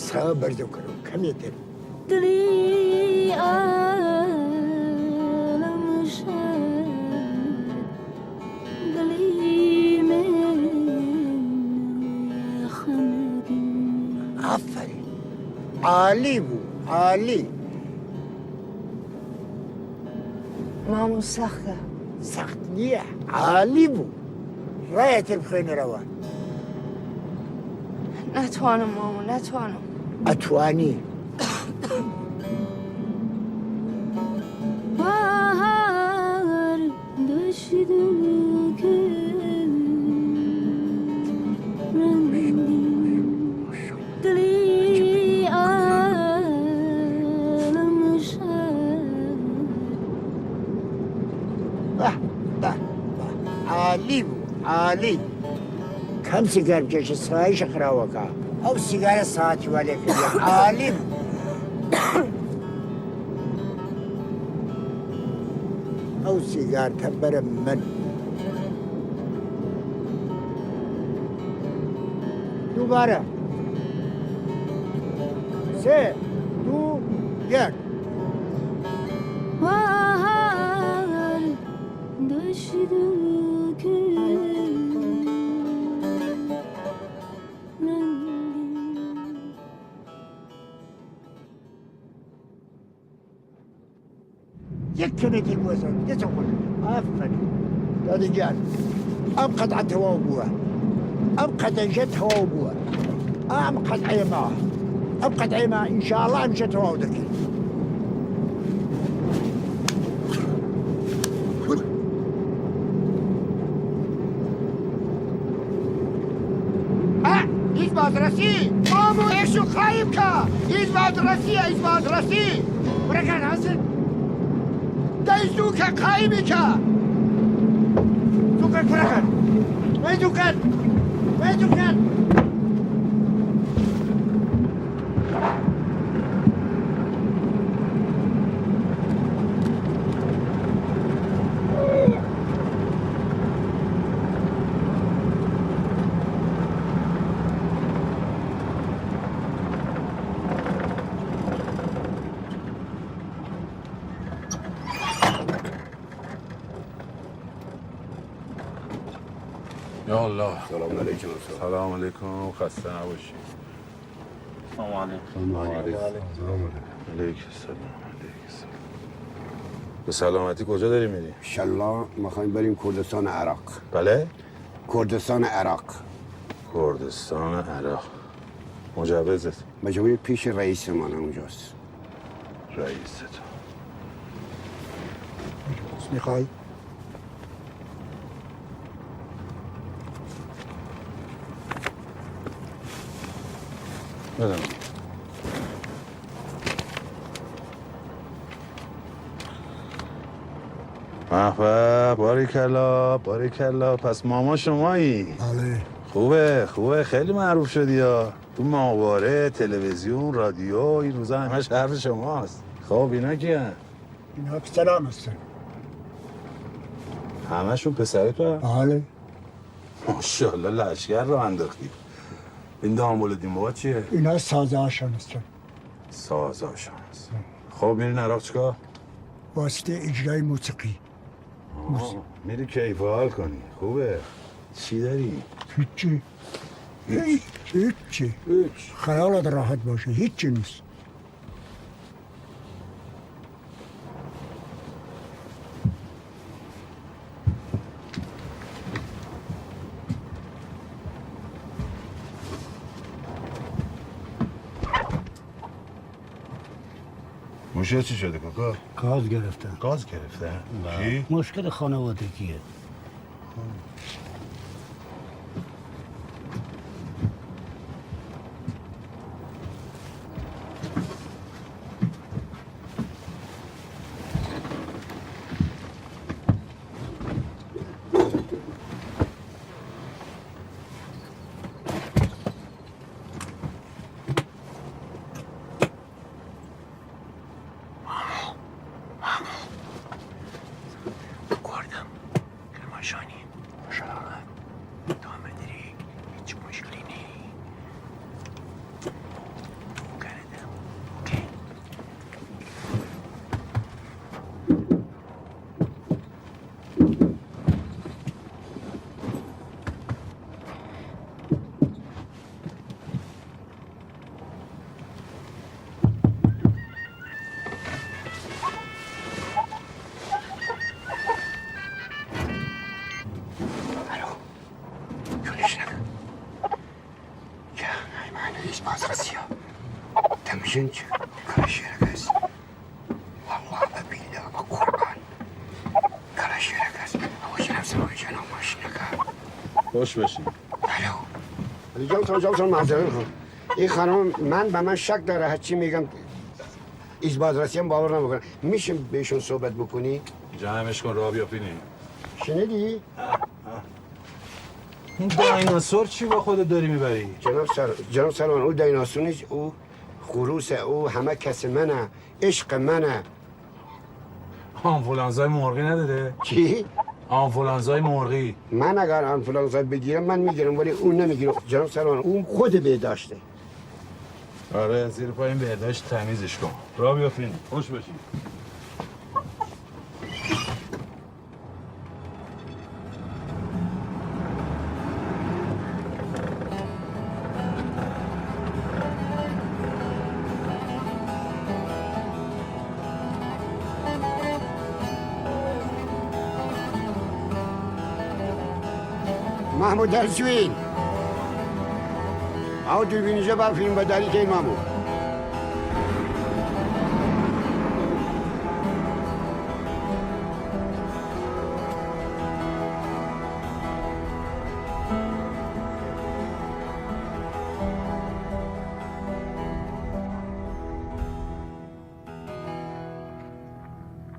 سا بەرزەو کەرەو کەمێتر. دڵی ئالەم شاد، دڵی من خەمگین. ئافەرین. عالی بوو، عالی. مامۆ سەختە. سەخت نییە، عالی بوو. ڕایەتر بخوێنەرەوە. ناتوانم مامۆ، ناتوانم. ئەتوانی. بەهار دەشت و کەوت ڕەنگین. دڵی ئالەم شاد. بە، بە، بە. عالی بوو، عالی. کەم سیگار بکێشە، سایشە خراوەکە. ئەو سیگارە ساعەتی والێ کردیە. عالی بوو. ئەو سیگارتە بەرە من. دووبارە. سێ، دوو، یەک. بەهار دەشت و کەوت ڕەنگین. یەک کەمێتر بوەسەن، یەچە خۆش. ئافەرین. دادی گیان، ئەم قەتعە تەواو بووە. ئەم قەتعەیشە تەواو بووە. ئەم قەتعەیە ما. ئەم قەتعەیە ما، ئینشاڵڵا هەمیشە تەواو دەکەین. ئە، هیچ بازرسی! مامۆ ئێشو قایم کە! هیچ بازرسی، هیچ بازرسی! کوڕەکان هەسن! دەی زوو کە قایمی کە! زوو کە کوڕەکان! وەی زوو کەن! یا الله. سلام علیکم. سلام علیکم، خسته نباشی. سلام علیکم. سلام علیکم. علیکم السلام. علیکم السلام. به سلامتی. کجا داری میری؟ انشالله می‌خوایم بریم کردستان عراق. بله؟ کردستان عراق. کردستان عراق. مجوزت؟ مجوز پیش رئیس ما اونجاست. رئیس تو. می‌خوای؟ بدم. به به، باریکلا، باریکلا. پس ماما شمایی؟ بله. خوبه، خوبه، خیلی معروف شدی یا. تو ماهواره، تلویزیون، رادیو، این روزا همش حرف شماست. خب، اینا کیه؟ اینا پسرام هستن. همشون پسر تو؟ بله. ماشاءالله، لشگر را انداختی. این دامبل دین بابا چیه؟ اینا سازاشان هستن. سازاشان هست. خب، میرین عراق چیکار؟ واسطه اجرای موسیقی. آه، میری کیف حال کنی. خوبه. چی داری؟ هیچی. هیچ. هیچی. هیچ. خیالت راحت باشه. هیچی نیست. موشه چی شده کاکا؟ گاز گرفته. گاز گرفته؟ بله. کی؟ مشکل خانوادگیه. کردم. کرماشانی، خوش آمد. تا مدری هیچ مشکلی نی. کردم. اوکی. الو. یونس نکن. یا، ای من هیچ باز رسیا. تمشین چه؟ کار شیرکس. والله، به بالله، به قرآن. کار شیرکس. او جناب سر، او جناب ماشینکا. خوش باشی. الو. علی جان، تو جان، تو معذرت خواهم. این خانم، من، به من شک داره، هرچی می‌گم، ایز بازرسی هم باور نمی‌کنه. می‌شه بهشون صحبت بکنی؟ جمعش کن، راه بیا پینی. شنیدی؟ اون دایناسور چی با خودت داری میبری؟ جناب سر-، جناب سروان، او دایناسور نیست، او خروسه، او همه کس منه، عشق منه. آنفولانزای مرغی نداره؟ چی؟ آنفولانزای مرغی. من اگر آنفولانزا بگیرم، من می‌گیرم، ولی اون نمی‌گیره. جناب سروان، اون خود بهداشته. آره، زیر پای این بهداشت تمیزش کن. راه بیافین. خوش باشین. محمود، در چوین؟ او دوربین جا با فیلم بداری کن، محمود.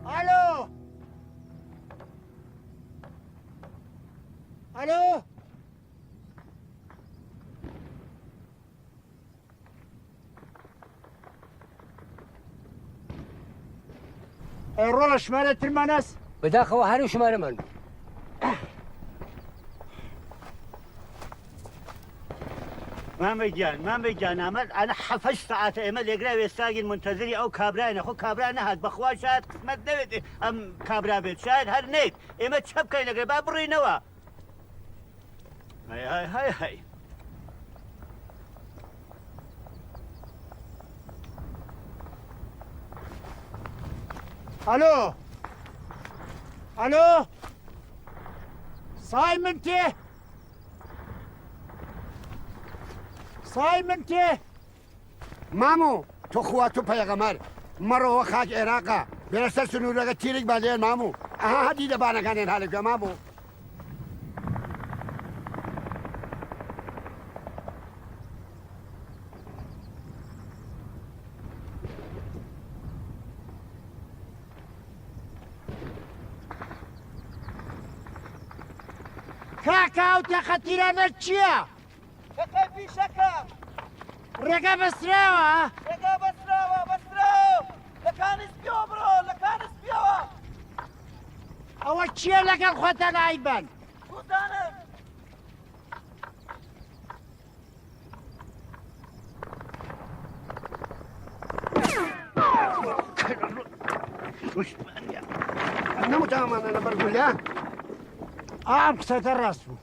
الو! الو! ئێ، ڕۆڵە شمارە ترمانەس؟ بەداخەوە هەر شمارە من. مامە گیان، مامە گیان، ئەمە ئەنە حەفەش سەعاتە ئێمە لێگرا وێستاگین منتەزری ئەو کابرایە، خۆ کابرا نەهات، بەخوا شاید قسمەت نەوێت ئەم کابرا بێت، شاید هەر نەیت، ئێمە چە بکەین لەگەر با بڕینەوە. هەی، هەی، هەی، هەی. ئەلۆ! ئەلۆ! سای من تێ! سای من تێ! مامۆ، تو خوا تو پەیغەمەر، مەڕۆ وە خاک عێراقا، بێرە سەر سنوورەگە تیرگ بەلێن مامۆ، ئەها هەدی دەبانەکانێن هەلەکە مامۆ. کاکە ئەو تەقە تیرانە چییە؟ تەقەی پیشەکە. ڕێگە بەسراوە؟ ڕێگا بەسراوە، بەسراو. لە کانیسپیەوە بڕۆ، لە کانیسپیەوە. ئەوە چییە لەگەڵ خۆتان ئایبەن؟ بزانم. نەمتەوانە لەبەر گولە. ئام قسەکە ڕاست بوو.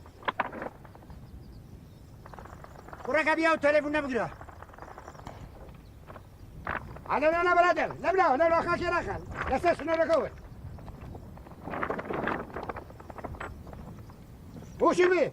کوڕەکە بیا و تەلەفون نەبگرە. ئەنە نانە بەرادەر، لەبلا، لەبلا خاکی ڕاخان، لەسەر سنوورەکە وەر. بوشی بی.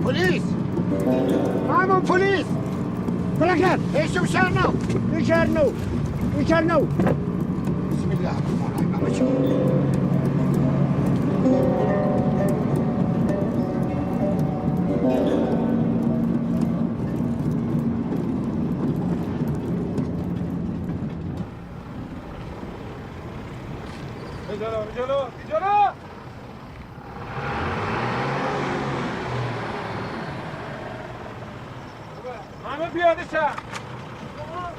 پلیس! مامۆ پلیس! بلکن! هیچ شار نو! هیچ شار نو! هیچ شار نو! بسم الله الرحمن الرحیم. ئەمە چی؟ جلو، جلو، جلو! همه پیاده شن.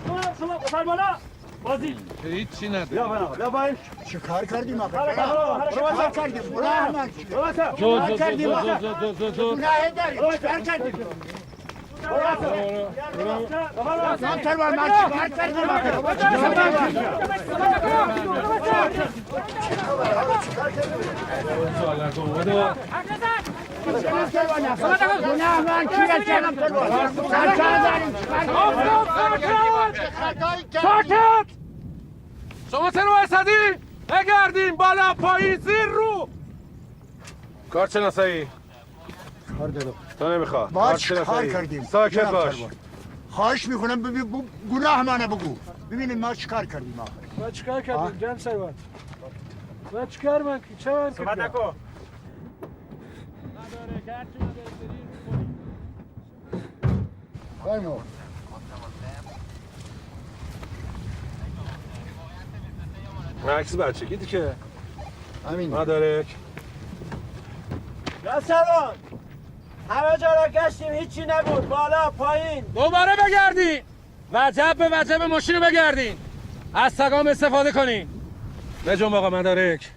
شما، شما، شما، سربالا. بازی. هیچی نداره. بیا بالا، بیا بالا. چه کار کردیم آخه؟ حرکت، حرکت. چه کار کردیم؟ گناه من چی؟ جو، جو، جو، جو، جو، جو، جو. گناه داریم. چه کار کردیم؟ نام تروان، من چه کار کردیم آخه؟ ساکت! شما چرا وایسادی؟ بگردین بالا، پایین، زیر رو! کارت شناسایی. کار دارم. تو نمی‌خواد. ما کارت چه کار شناسایی. کردیم؟ ساکت جناب باش. سروان. خواهش می‌کنم ببی-، ب-، گناه منه بگو. ببینید ما چیکار کردیم آخر. ما چیکار کردیم، آه؟ جناب سروان؟ ما چیکار من کی-، چه من صحبت کردیم؟ نکن. بفرما. عکس بچگی دیگه. همین. مدارک. جناب سروان، همه جا را گشتیم، هیچی نبود، بالا، پایین. دوباره بگردین. وجب به وجب ماشین رو بگردین. از سگام استفاده کنین. بجنب آقا مدارک.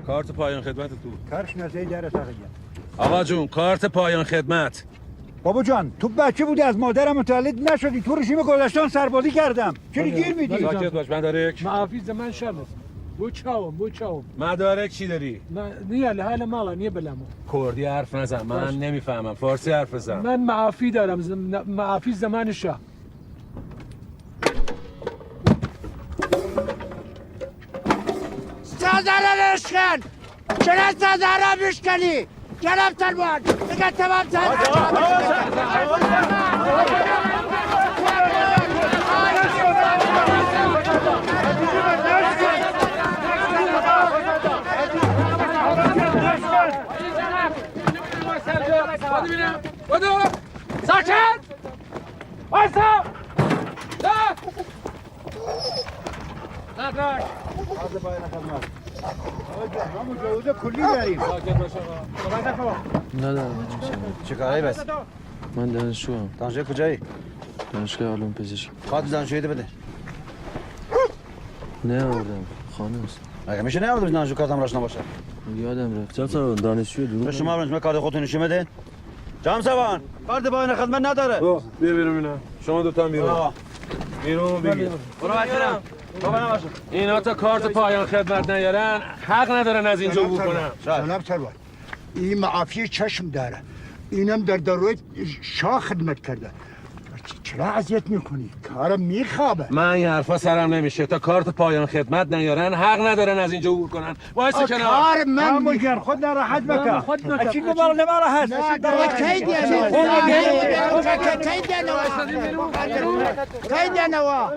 کارت پایان خدمت تو. کارش نزدیک داره ساقی جان. آقا جون، کارت پایان خدمت. بابا جان، تو بچه بودی، از مادرم متولد نشدی، تو رژیم گذشتان سربازی کردم. چرا گیر میدی؟ ساکت باش، مدارک. معافی زمان شب است. بۆ چاوم، بۆ چاوم. مدارک چی داری؟ من، نیه، لە حال ماڵا نیه بەلام. کردی حرف نزن، من باش. نمیفهمم. فارسی حرف بزن. من معافی دارم، زم-، معافی زمان شاه. سازارە لەشکەن! چرا سازارە بشکنی؟ جناب سروان، دیگه تمام سازارە بشکنی. ساکت! وایسا! ندارم. چه کاری بس؟ من دانشجویم. دانشجوی کجایی؟ دانشگاه علوم پزشکی. کارت دانشجویی بده. نه آوردم. خانه است. مگه می‌شه نه آوردم دانشجو کارت همراش نباشه؟ یادم رفت. چند سال دانشجو دروغ تو شما نمی‌گی. برنج من کارت خودتون نشون بدین. جام سوان، کارت پایان خدمت نداره. او، بیا بیرون اینا. شما دوتان بیرون. آه. بیرون بگیر. برو بچه‌ها. بابا نباشه. اینا تا کارت پایان خدمت نیارن، حق ندارن از اینجا عبور کنن. جناب سروان. ای معافی چشم داره. اینم در دروی شاه خدمت کرده. چرا اذیت می‌کنی؟ کارم می‌خوابه. من این حرفا سرم نمیشه. تا کارت پایان خدمت نیارن، حق ندارن از اینجا عبور کنن. وایسا آ، کنار. کار من عمو جان، خود ناراحت مکن. خود نکن. اچین بابا، ناراحت. نه، نه، کی دیانه؟ کی دیانه؟ کی دیانه؟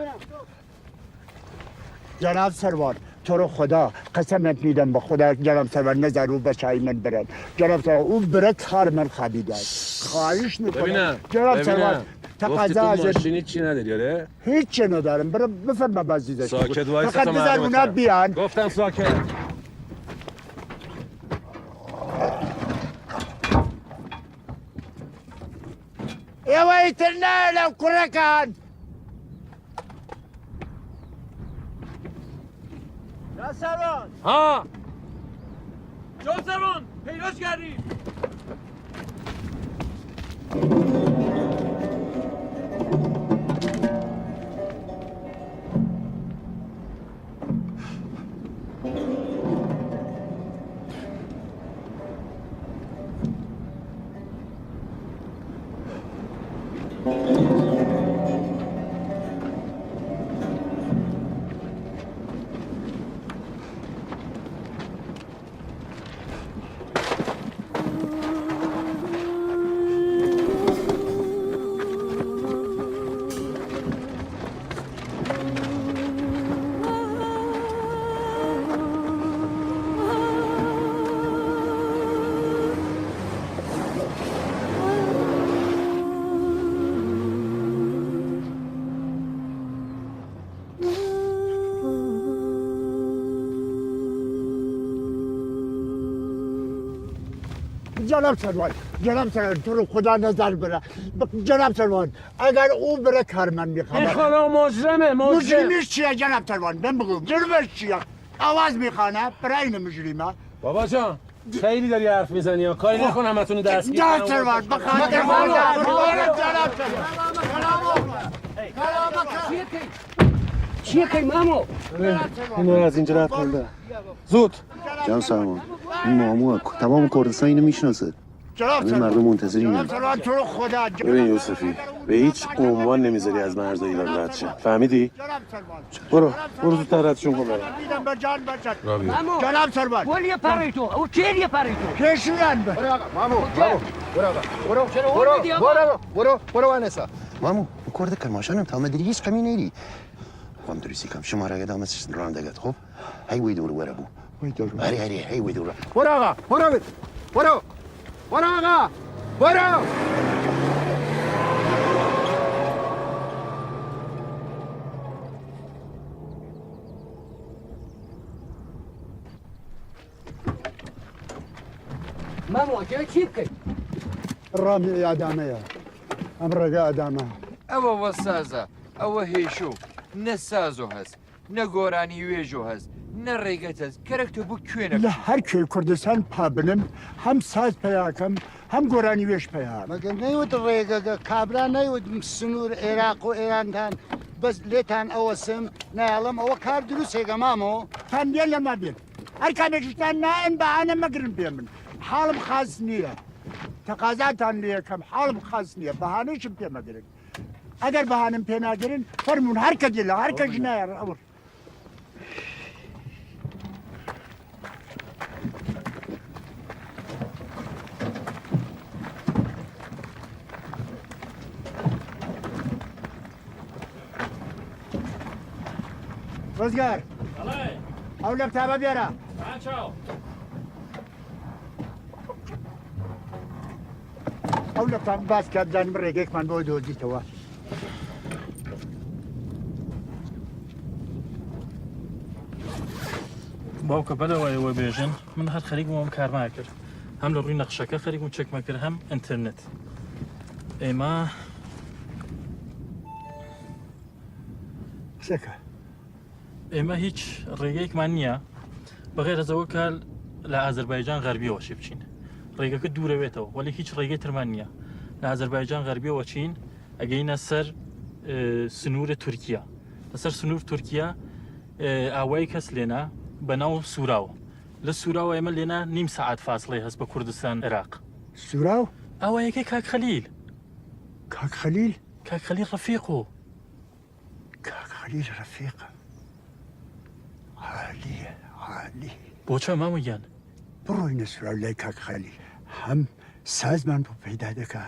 جناب سروان، تو رو خدا، قسمت می‌دم به خدا، جناب سروان، نزار او بچه‌های من برن. جناب سروان، او بره کار من خوابیده. خواهش می‌کنم. ببینم، جناب ببینم. سروان، گفتی تقاضا تو از ماشینی چی نداری، آره؟ هیچ چی ندارم. برو بفرما بازی داشته. ساکت وایسا، فقط تا بزن مردم اونا تر. بیان. گفتم ساکت. ئێوە ئیتر نایە لەو کوڕەکان. جاسەرۆن! ها! جاسەرۆن! پەیرۆز گەری! جناب سروان، جناب سروان، تو رو خدا نزار بره. جناب سروان، اگر او بره کار من می‌خوام. این خانم مجرمه، مجرم. مجرمش چیه جناب سروان؟ بهم بگو، جرمش چیه؟ آواز می‌خوانه، برای اینه مجرمه. بابا جان، خیلی داری حرف می‌زنی ها. کاری نکن همتون رو دستگیر کنم. جناب سروان، به خاطر خدا. چیه کن؟ مامو؟ اینو از اینجا رد کن. زود. جناب سروان، این مامو ک-، تمام کردستان اینو می‌شناسه. جناب همه سروان. مردم منتظرینن. جناب سروان، تو رو خدا. ببین یوسفی، به هیچ عنوان نمیذاری از مرزهای ایران رد شه. فهمیدی؟ جناب سروان. برو، برو زودتر ردشون کن برن. جان بجان. رابیا. مامو. جناب سروان. ولی پری تو، او چیلی پری تو؟ کشورن به. برو آقا، مامو، مامو. برو آقا. برو، چرا برو، اون می‌دی آقا؟ برو، برو، برو وانسا. مامو، او کرد کرماشانم، تا مدری هیچ کمی نیری. خواهم دروستی کم. شماره‌گە دامە رانندەگەت، خب؟ هەی وەی دەور وەرە بوو. وەی دەور وەرە. هەری، هەری، هەی وەی دەور وەرە. برو آقا، برو بید. برو. برو آقا. برو. مامۆ، جا چی بکەین؟ ڕامی ئادامەیە. ئەم ڕێگا ئادامە. ئەوە وە سازە، ئەوە هێشو، نە سازۆ هەس، نە گۆرانی وێژۆ هەس، نە ڕێگەت هەس، کەرەک تۆ بوو کوێنە لە بچی؟ هەر کوێ کوردستان پا بنم، هەم ساز پەیا کەم، هەم گۆرانی وێژ پەیا. مەگە نەیوت ڕێگەگە، کابرا نەیوت سنوور عێراق و ئێراندان، بەس لێتان ئەوەسم، نایەڵم، ئەوە کار دروسێگە مامۆ. تان بیەن لە ما بیەن. هەر کامێکیشتان نایەن، بەهانە مەگرن پێ من. حاڵم خاس نییە. تەقازاتان لێ یەکەم، حاڵم خاس نییە. بەهانەیشم پێ مەگرن. ئەگەر بەهانم پێ ناگرن، فەرموون هەر کە دێ لە هەر کە ژنایە ئەوڕ. ڕزگار. بەڵێ. ئەو لەپتاپە بێرە. ها چاو. ئەو لەپتاپە باس کە بزانم ڕێگەیەکمان بۆ دۆزیتەوە. باوکە بەلەوەیەوە بێژن، من هەر خەریک بووم کارما کرد، هەم لە ڕووی نەخشەکە خەریک بووم چەکمە کرد، هەم ئینترنت. ئێمە قسەکە. ئێمە هیچ ڕێگەیەکمان نییە بەغێر ئەزەوە کە لە ئازەربایجان غەربیەوە شی بچین. ڕێگەکە دوورەوێتەوە، وەلی هیچ ڕێگەی ترمان نییە. لە ئازەربایجان غەربیەوە چین، ئەگەینە سەر، ئێ، سنوورە تورکیا. لەسەر سنوور تورکیا، ئێ، ئاوای کەس لێنا بە ناو سوراوە. لە سوراوە ئێمە لێنا نیم سەعات فاصلەی هەست بە کوردستان عێراق. سوراو؟ ئاوایەکەی کاک خەلیل. کاک خەلیل؟ کاک خەلیل ڕەفیق و کاک خەلیل ڕەفیق. عالیە، عالی. بۆچە مامە گیان؟ بڕۆینە سوراو لای کاک خەلیل. هەم سازمان بۆ پەیدا دەکا،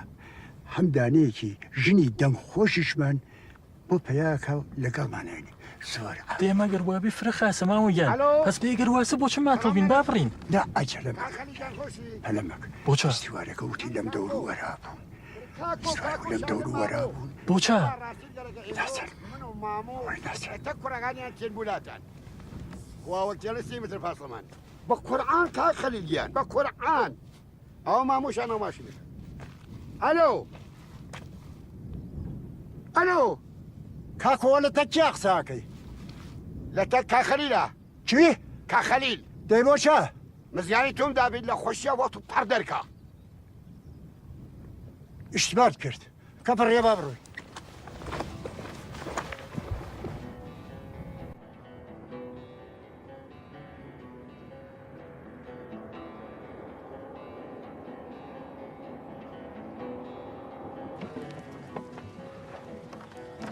هەم دانەیەکی ژنی دەنگ خۆشیشمان بۆ پەیاکە و لەگەڵمان هێنی. زۆر عالی. دێ مەگەر وابی فرە خاسە مامە گیان. ئەلۆ؟ پس بێگەر واسە بۆچە ماتڵ بین بابڕین؟ نا، ئەجەلە مەکە. پەلە مەکە. بۆچە؟ ئیستیوارەکە وتی لەم دەور و وەرا بوون. ئیستیوارەکە لەم دەور و وەرا بوون. بۆچە؟ ناسن. وای ناسن. تە کوڕەکانیان تێن بولاتان. واوەکتێنە سی متر فاصلەمان. بە قورعان کاک خەلیل گیان، بە قورعان. ئەوە مامۆشان ئەو ماشینەکە. ئەلۆ. ئەلۆ. کاکۆ لە تەک کیا قساکەی؟ لە تەک کاک خەلیلا. چی؟ کاک خەلیل. دەی بۆچە؟ مزیانی تۆم دابیت لە خۆشیە وەڵت و پەڕ دەرکا. ئیشتبارت کرد. کە پڕیە با بڕۆی.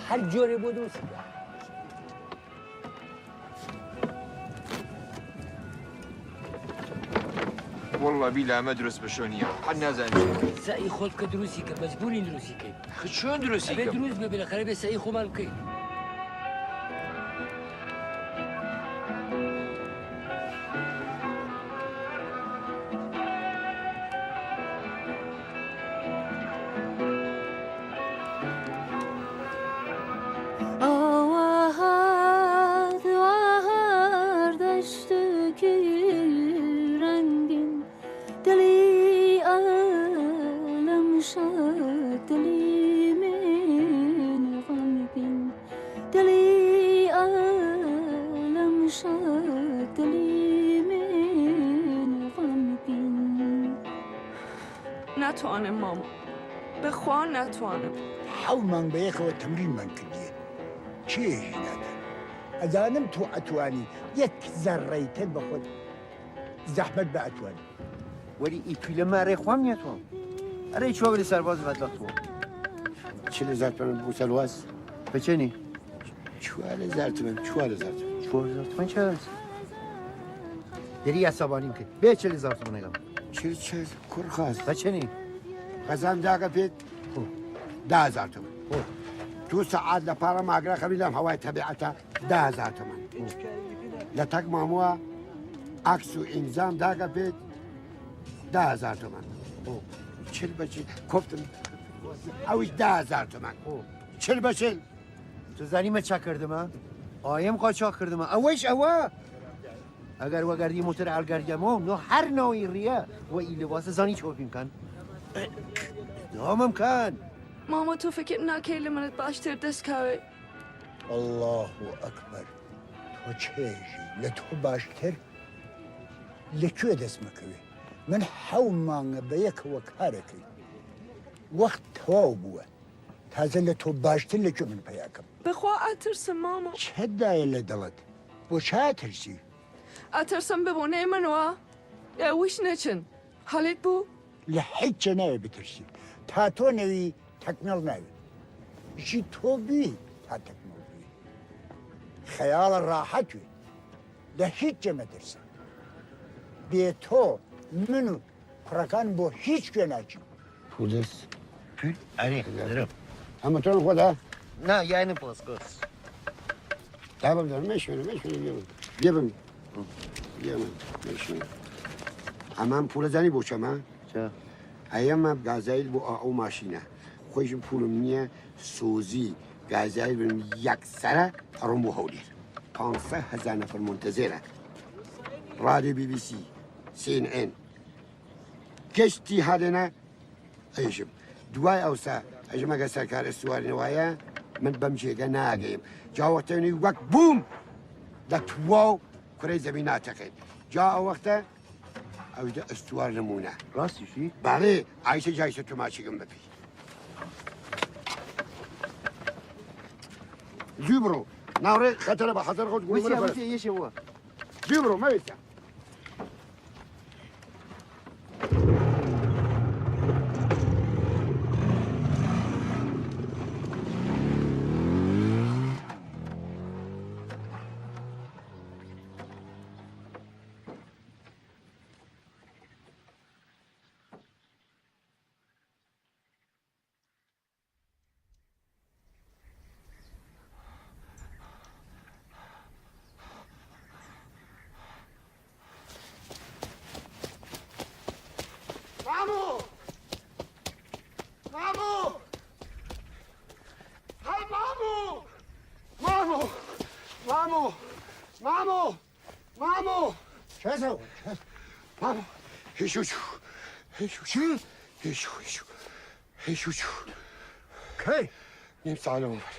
هەر جۆرێ بۆ دروست. وەڵڵا بیلا ئەمە دروست بەشەو نییە، هەر نازانم چی. سەعی خۆت بکە دروستی کە، مەجبورین دروستی کەین. خە چۆن دروستی ئەبێ کەم؟ دروست ببێ، بالاخەر ئەبێ سەعی خۆمان بکەین. ئاوەهاد وەهار دەشتکی ڕەنگین، دڵی ئەلم شاد، دڵی من غەمگین، دڵی ئەلم شاد، دڵی من غەمگین. ناتوانم مامۆ، بەخوا ناتوانم. حەو مانگ بەیەکەوە تەمرینمان کردیە. چیەیشی ناتان؟ ئەزانم تو ئەتوانی یەک زەڕەی تر بە خۆت زەحمەت بە ئەتوانی. وەلی ئی پیلە مارەی خوام نیەتوام. ئەرێ چوە بەێ سەرباز بەدڵەت بووە. چل هەزار تمەن بوو سەرواز. بەچەنی؟ چوار هەزار تمەن، چوار هەزار تمەن. چوار هەزار تمەن چەس؟ دەری ئەسەبانیم کرد. بێ چل هەزار تمەنەگەم. چل چەس؟ کوڕ خاس. بەچەنی؟ خەزان داگە پێت. خۆ. دە هەزار تمەن. خۆ. تو سەعات لە پارە ماگرە خەوی لەم هەوای تەبیعەتە. دە هەزار تمەن. خۆ. لە تەک ماموە عەکس و ئیمزام داگە پێت. دە هەزار تمەن. خۆ. چل بە چل. کوفتم. ئەویش دە هەزار تمەن. خۆ. چل بە چل. تو زانی مە چا کردمە؟ ئایم قاچاق کردمە. ئەوەیش ئەوە. ئەگەر وەگەردی موتر ئەلگەردیەمەو، نۆ هەر ناوی ڕیە و ئی لباسە زانی چۆپیم کەن. دامم کەن. مامۆ، تۆ فکر ناکەی لە منت باشتر دەس کاوێ؟ ئەڵڵاهو ئەکبەر. تۆ چێژی؟ لە تۆ باشتر لە کوێ دەس مەکەوێ؟ من حەو مانگە بەیەکەوە کارەکەی. وەخت تەواو بووە. تازە لە تۆ باشتر لە کوێ من پەیا کەم؟ بەخوا ئەترسم مامۆ. چەت دایە لە دڵت؟ بۆ چا ئەترسی؟ ئەترسم ببوونەی من وە ئێویش نەچن. هەڵیت بوو؟ لە هیچ چێ ناوێ بترسی. تا تۆ نەوی تەکمیڵ ناوێ. ژی تۆ بوی تا تەکمیڵ بوی. خەیاڵە راحەت وێ. لە هیچ چێ مەترسە. بێ تۆ من و کوڕەکان بۆ هیچ کوێ ناچین. پودس. پول؟ ئەرێ، دەرم. ئەمە تۆ خۆ دا؟ نا، یعنی پاسپۆرت. تا بەم دەرم، مەشوێنە، مەشوێنە، بێ بم. بێ بم. بێ بم. مەشوێنە. ئەمان پولە زانی بۆ چەمە؟ چە؟ ئەیەمە گازایل بۆ ئا-، ئەو ماشینە. خۆیشم پولم نییە، سۆزی گازایل بم یەکسەرە ئەڕۆم بۆ هەولێر. پانسە هەزار نەفەر منتەزێرە. رادیۆ بی بی سی، سی ئێن ئێن. گەشتی هادێنە ئەیشم. دوای ئەوسا ئەژم ئەگەر سەرکار ئەستوارنەوایە، من بەم جێگە ناگەیم. جا وەختەنی وەک بووم دە تواو کورەی زەمی ناتەقێت. جا ئەو وەختە ئەویدە ئەستوار نمونە. ڕاستیشی؟ بەڵێ، ئایشە جایشە تۆماچیگم بەپی. زوو بڕۆ. ناوڕێ خەتەرە بە حەزەر خۆت گوڵ وسیە، بەرە. وسیە، یەشێ وە. زوو بڕۆ، مەوێسە. مامۆ! مامۆ! هەی مامۆ! مامۆ! مامۆ! مامۆ! مامۆ! مامۆ! چەسە؟ مامۆ! هیشو چوو! هیشو چوو! چی؟ هیشو، هیشو! هیشو چوو! کەی؟ نیم ساڵە وەفات.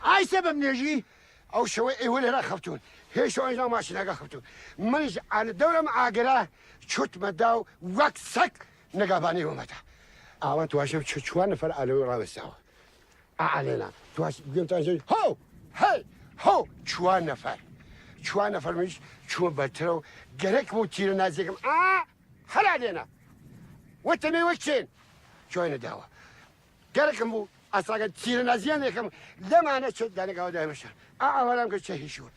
ئای سێ بەم نێژی! ئەو شەوە ئێوە لێرە خەفتون. هێشۆ ئەنجا ماشینەگە خەفتون. منیش ئەنە دەورەم ئاگرە چوتمە داو وەک سەگ نگابانی ومەتا. ئاوان تواشم چ چوار نەفەر ئالەوی ڕاوەستاوە. ئا ئالێنا. تواش گوێم تا ژەوی. هەو! هەی! هەو! چوار نەفەر. چوار نەفەر منیش چووە بەرترەو گەرەک بۆ تیرە نازیەکەم. ئا! هەلا لێنا! وەتەمێ وەک چێن! جوای نەداوە. گەرەکم بوو ئەساگە تیرە نازیان یەکەم لەمانە چێت دانەگاوە دایمەشان. ئا ئاوارام کرد چە هیشوت.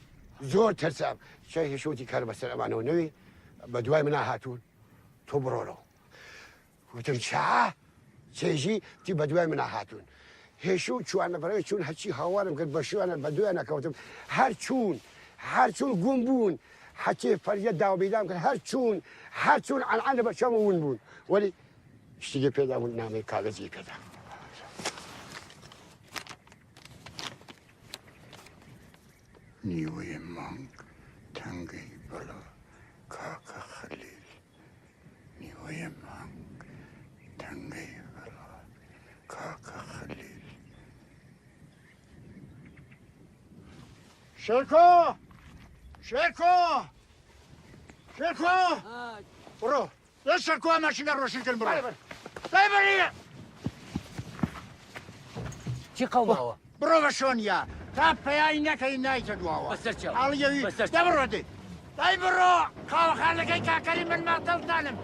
زۆر ترسام. چە هیشوتی کار بەسەر ئەمانەوە نەوی بە دوای منا هاتوون. تۆ بڕۆرەوە. وتم چا؟ چێژی تی بە دوای منا هاتوون. هێشوو چوار نەفەرەوە چوون هەرچی هاوارم کرد بە شوانە بە دوای نەکەوتم. هەر چوون، هەر چوون گوم بوون. هەچێ فەریە داو بیدام کرد هەر چوون، هەر چوون ئەلعەن لە بەرچاوم ون بوون. وەلی شتێکی پێدا بوون، نامەی کاغەزی پێدا. نیوەی مانگ تەنگەی بەڵا کاکە خەلیل. نیوەی مانگ تەنگەی بەڵا کاکە خەلیل. شێرکۆ! شێرکۆ! شێرکۆ! بڕۆ! لە شەرکۆ ماشینە ڕۆشن کن بڕۆ. بەرێ، بەرێ. دای بەرێ. چی قەوماوە؟ بڕۆ بە شۆنیا. تا پەیای نەکەی نایتە دواوە. بەسەر چاو. حاڵیەوی. بەسەر دە چاو. بڕۆ دێ. دای بڕۆ. قاوەخانەکەی کاکەری من ماتەڵ دانم.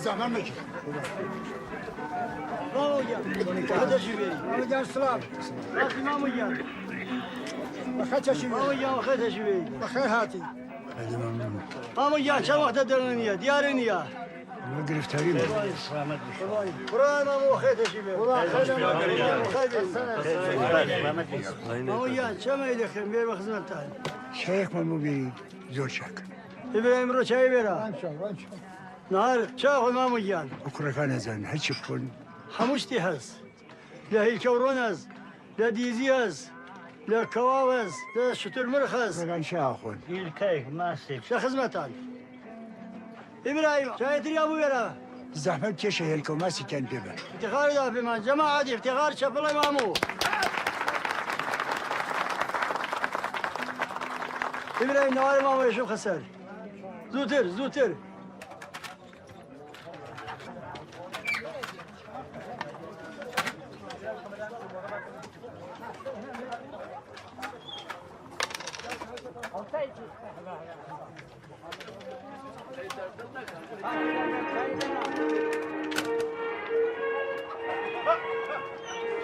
زەحمەت مەکە. مامۆ گیان، بەخێر تەشریف بێری. مامۆ گیان، سڵاو. باسی مامۆ گیان. بەخێر تەشریف بێری. مامۆ گیان، بەخێر تەشریف بێری. بەخێر هاتی. مامۆ گیان، چەن وەختە دەرنیە، دیارە نیە. من گرفتاری بوو. برای مامۆ، بەخێر تەشریف بێری. مامۆ گیان، چەمە ئیدە خێم بێر بە خزمەتتان. شەیخ مامۆ بێری، زۆر چاک. ئیبراهیم ڕۆ چای بێرە. نهار چا خۆ مامۆ گیان. ئەو کوڕەکان نەزان هەرچی بکۆن. هەموو شتی هەس. لە هیلکەوڕۆن هەس، لە دیزی هەس، لە کەواو هەس، لە شترمرخ هەس. کوڕەکان چا ئەخۆن؟ هیلکەیک، ماسێک. لە خزمەتان. ئیبراهیم، چایەتری ئەبوو وێرە. زەحمەت کێشە هێلکە و ماسێکیان پێ بە. افتخار دا پێمان، جەماعەت افتخار چەپڵە مامۆ. ئیبراهیم، نەوارە مامۆ یەشم خەسەر. زووتر، زووتر.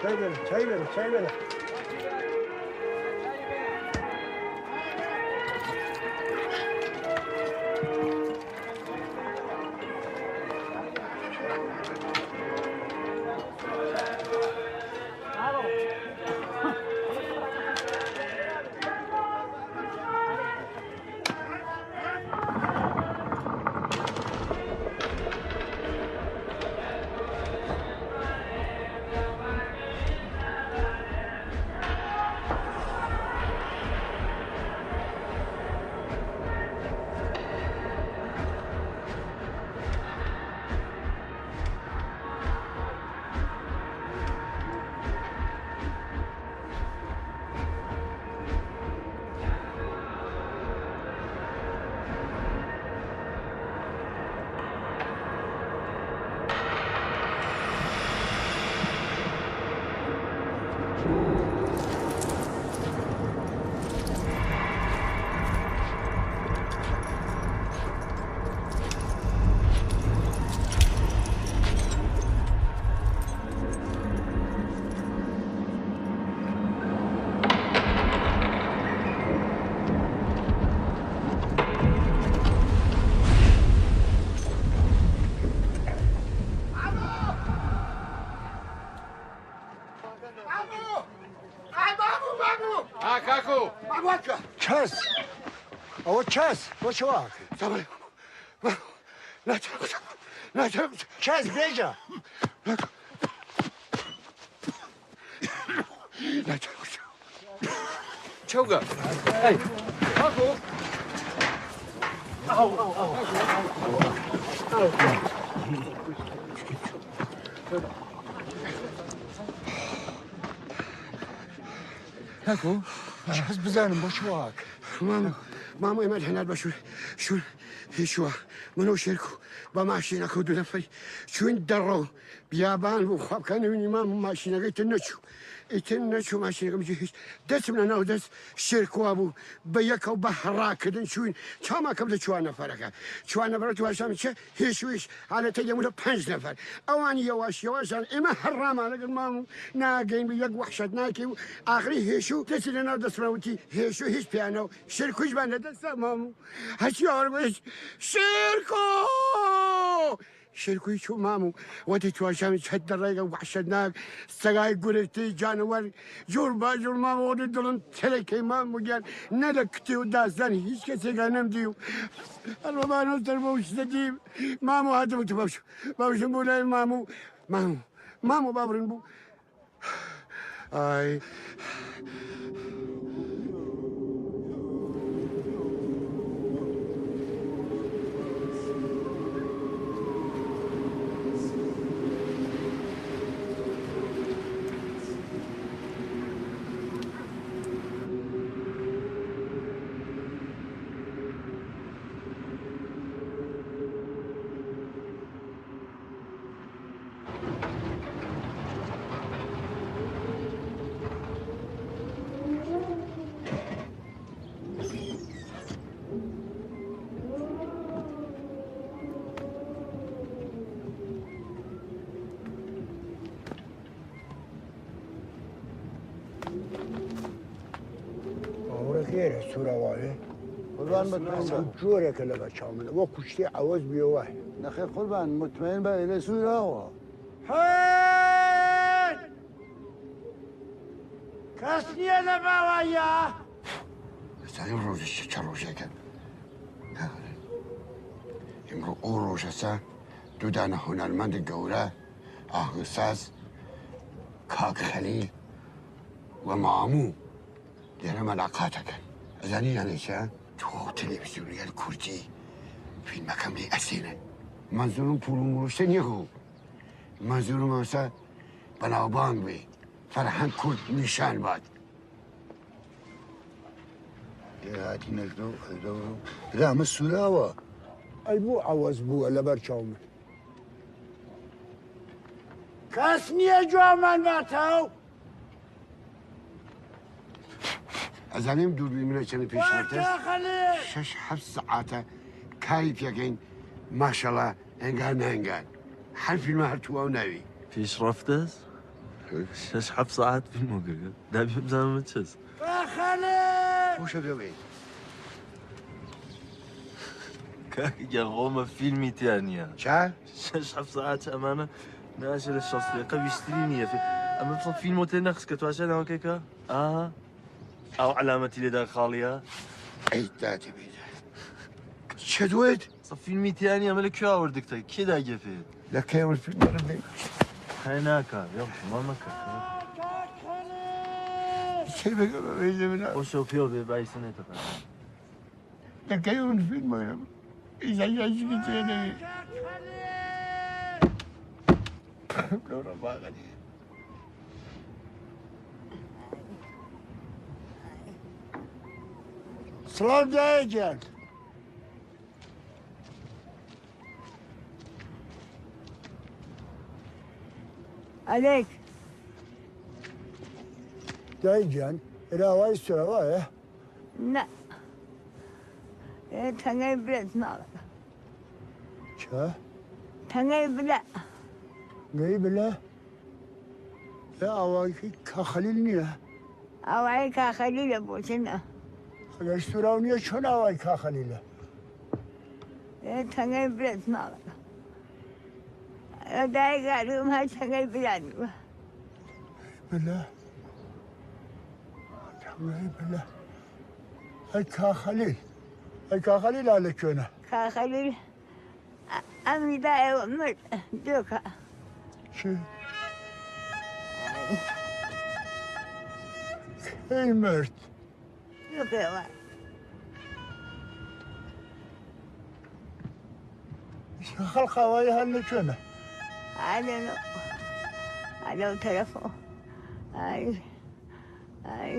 چای بێرە، چای بێرە، چای بێرە. ها، کاکو. چەس؟ ئەوە چەس؟ بۆ چەوا؟ ناچار، ناچار. چەس بێجە. ناچار. چەوگە. ئەی. کاکو. کاکو، چەس بزانم بۆ چەواک. مام، مام ئێمە هەنار بە شوون، شوون هیچوە. من و شێرکو بە ماشینەکە و دوو نەفەری چوین دەڕەو بیابان بوو، خواب کە نەوینی مام و ماشینەکەی تر نەچوو. ئیتر نەچوو ماشینەکە بجی هیچ. دەچم لە ناو دەست شێرکوا بوو، بە یەکەو بە هەڕاکردن چوین. چاما کەم لە چوار نەفەرەکە. چوار نەفەرە تواشام چە هێشویش حالەتە یەمونە پەنج نەفەر. ئەوان یەواش یەواشان ئێمە هەڕامان لەگەر مام و ناگەین بە یەک وەحشەت ناکەی و ئاخری هێشو دەچی لە ناو دەستمەوتی هێشو هیچ پیانە و شێرکویش بان لە دەستا مام و هەچی ئاوەر گوێش شێرکۆ! شێرکوی چوو مام و وەتی تواشامی چەت دەڕێگە وەحشەتناک، سەگای گورگتی جانەوەر جوور با جوور مام و وەتی دڵم تەلەکەی مام و گیان نە لە کتی و دازدان هیچ کەسێکا نەمدی و هەڵوەبانەوە سەر بە وشتە دیم مام و هاتم وتم بەوش بەوشم بوو لای مام و مام و مام و بابرن بوو. ئای. سوراوایه. قوربان مطمئن بە. جوورێکە لە بەرچاو من. وە کوشتی عەوەز بیەوە. نەخێر قوربان، مطمئن بە، ئیلە سوراوە. هەی! کەس نییە لە باوایە! ئێستا ئەم ڕۆژە چ، چ ڕۆژێکە؟ ئمڕۆ ئەو ڕۆژەسە دوو دانە هونەرمەند گەورە، ئاهنگساز، کاک خەلیل و ماموو. لێرە مەلاقاتەکەن. ئەزانی یانێ چە؟ تو تەلەڤیزیۆنیان کوردی فیلمەکەم لێ ئەسێنن. مەنزوورم پوڵ و مروشتە نییە هو. مەنزوورم ئەوسە بەناوبانگ بێ. فەرهەنگ کورد نیشان بات. ئێ هاتی نەژدە و خەزدە و ئێرە ئەمە سوراوە. ئەی بوو عەوەز بووە لە بەرچاو من. کەس نییە جوانمان باتەو. ئەزانیم دووربین منە چەنە پێشرەفتەس. شەش هەفت سەعاتە کاری پێکەین، ماشەڵا، ئەنگار نەنگار. هەر فیلمە هەر تو ئەو ناوی. پیشڕەفتەس؟ شەش هەفت سەعات فیلمۆ گرگە. دابی بزانم چەس. خوشە بێ. کاکە گیان، خۆمە فیلمی تیا نییە. چا؟ شەش هەفت سەعات ئەمانە ناشێ لە شەست دەقیقە بیشتری نییە. فی-، ئەمە فڵ فیلمۆ تێ نەخس کە تواشە ناوەکەی کە؟ ئاها. ئەو عەلامەتی لێدا خاڵیە. ئەی داتە بیدە. چە دوێت؟ سە فیلمی تیا نییە، ئەمە لە کوێ ئاوردگتە؟ کێ داگێفێت؟ لە کەی ئەوە فیلم بەرم بێ؟ هەی ناکا، یەڵ شما مەکە. چەی بەگە بە بەیزە منە؟ خۆشەو پێوە بێ بایسە نێتە پەرە. لە کەی ئەوە فیلم بەرم؟ ئیزا یاجی بێ نەوی. لەو ڕەباغە نیە. سڵاو دایە گیان. ئەلێک. دایە گیان، ئێرە ئاوای سوراوایە؟ نە. ئێ تەنگەی بلێت ناڵە. چە؟ تەنگەی بلە. گەی بلە؟ ئێ ئاوای کاخەلیل نییە؟ ئاوای کاخەلیلە بۆچنە. ئەگەر سوراو نییە چۆن ئاوای کاخەلیلە؟ ئێ تەنگەی بلێت ناڵە. ئێ دایگارم هەر تەنگەی بلان. بلە. تەنگەی بلە. ئەی کاخەلیل. ئەی کاخەلیل لە کوێنە؟ کاخەلیل. ئە-، ئەمی دایەوە مرد. دۆکە. چی؟ کەی مرد؟ دۆکەوە. خەڵق ئاوایی هەر لە کوێنە؟ ئەلێ لە، ئەلێ تەرەفەوە. ئای، ئای.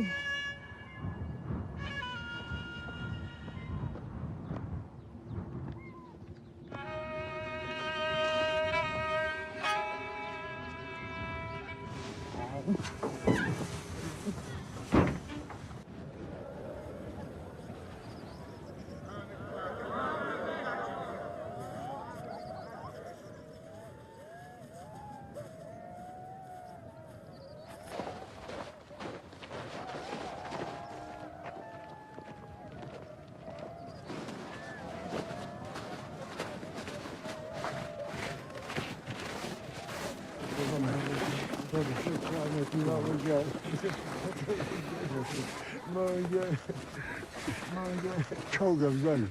چەو گەڤزەن.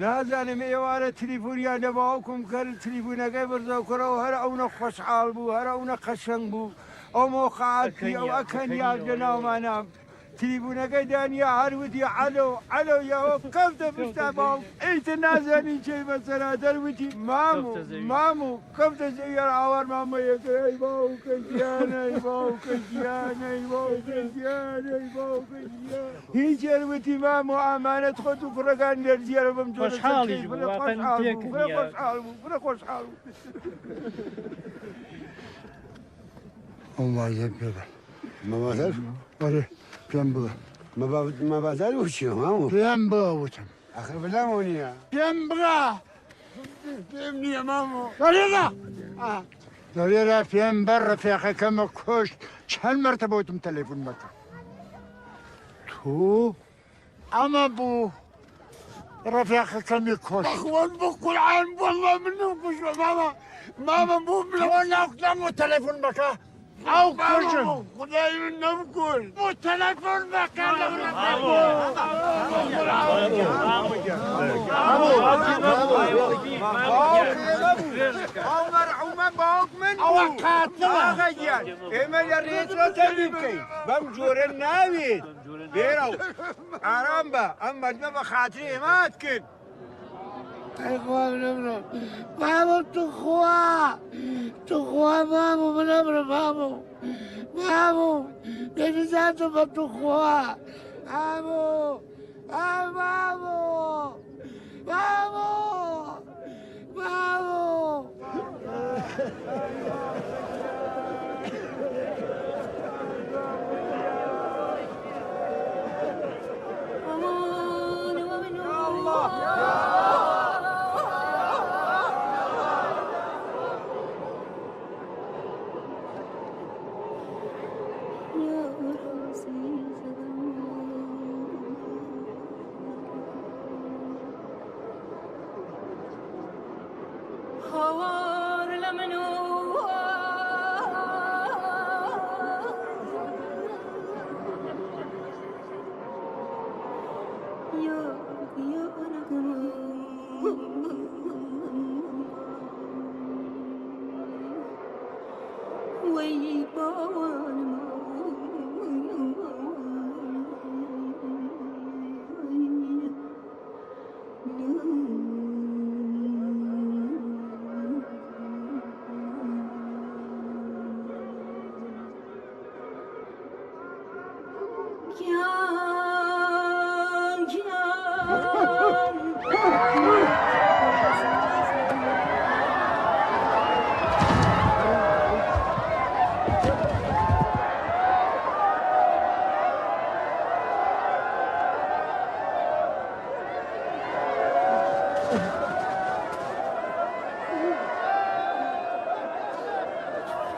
نازانم ئێوارە تلیفونیان لە باوکم کرد، تلیفونەگەی بڕزەو کڕەو، هەر ئەونە خوەشحاڵ بوو، هەر ئەونە قەشەنگ بوو. ئەو مۆقعات ئەکەنیا، پی ئەو ئەکەنیا ئەکەنیا لە ناومانە. تلیفونەگەی دانیا هەر وتی: «ئەلۆ، ئەلۆ، یاوە کەفتە پشتا باوک.» ئیتر نازانین چەی بەسەرا، دەر وتی: «مامو، کەفتە زەوی. مامو.» کەفتە زەوی، هەر ئاوار مامە یەکرد: «ئەی باوکە گیان، ئەی باوکە گیان، ئەی باوکە گیان، ئەی باوکە گیان.» هیچ هەر وتی: «مامو، ئامانەت خوەت و کوڕەگان لەرزیەرە بم جۆرە خوەشحاڵیش سەرکەی.» بوو، فرە واقعاً خوەشحاڵ پێ بوو، فرە کەنیا. خوەشحاڵ بوو، فرە خوەشحاڵ بوو. ئەڵڵا یە پێ بە. مەبازەر؟ ئەرێ، پێم بڵێ. مەبا-، مەبازەر وچی، مامو؟ پێم بڵێ وتم. ئەخر بلا مۆنیا. پێم بڵێ. پێم نییە، مامۆ. لەوێرە. ئا. لەوێرە پێم بە ڕەفێقەکەمە کوشت. چەند مەرتەبە وتم تەلەفون مەکە. تو ئەمە بوو ڕەفیقەکەمی کوشت. بەخوان بە قورعان واللە من نەم کوشت مامە. مامە بوو بلە. تۆ ناوکلام و تەلەفۆن بەکە. ئەو کوشن. خدای من نەم کوشت. بۆ تەلەفۆن بەکە لەو ڕەفیقە. ئەو مەرحومە باوک من ئەوە بوو. قاتلە. ئاغا گیان، ئێمە لە ڕێترە تەبی بکەین. بەم جۆرە ناوێت. بێرە و ئارام بە، ئەم مەردمە بە خاتری ئێمات کرد. ئەی خوا من ئەمرم. مامۆ توخوا، توخوا مامۆ من ئەمرم مامۆ. مامۆ، دەنیزانتم بە توخوا. مامۆ، ئا مامۆ، مامۆ، مامۆ. هاوار لە من و یا، یا ئەنەگەمە. وەی باوانم.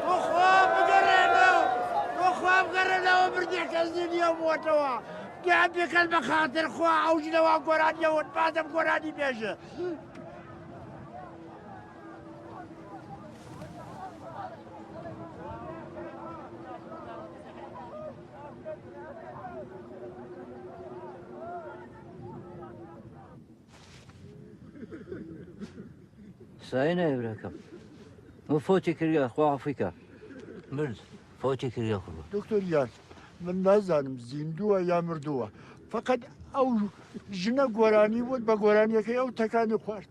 توخوا بگەڕێنەوە، توخوا بگەڕێنەوە، بردێ کەس نیە بۆتەوە. گیان بێکەل بە خاتر خوا، ئەو ژنەوە گۆرانیە وت، بازم گۆرانی بێژە. ساینە ئێ براکەم. من فۆتی کردگە، خوا عەفوی کا. مرد. فۆتی کردگە قوربان. دکتۆر گیان، من نازانم زیندووە یا مردووە، فەقەت ئەو ژنە گۆرانی وت، بە گۆرانیەکەی ئەو تەکانی خوارد.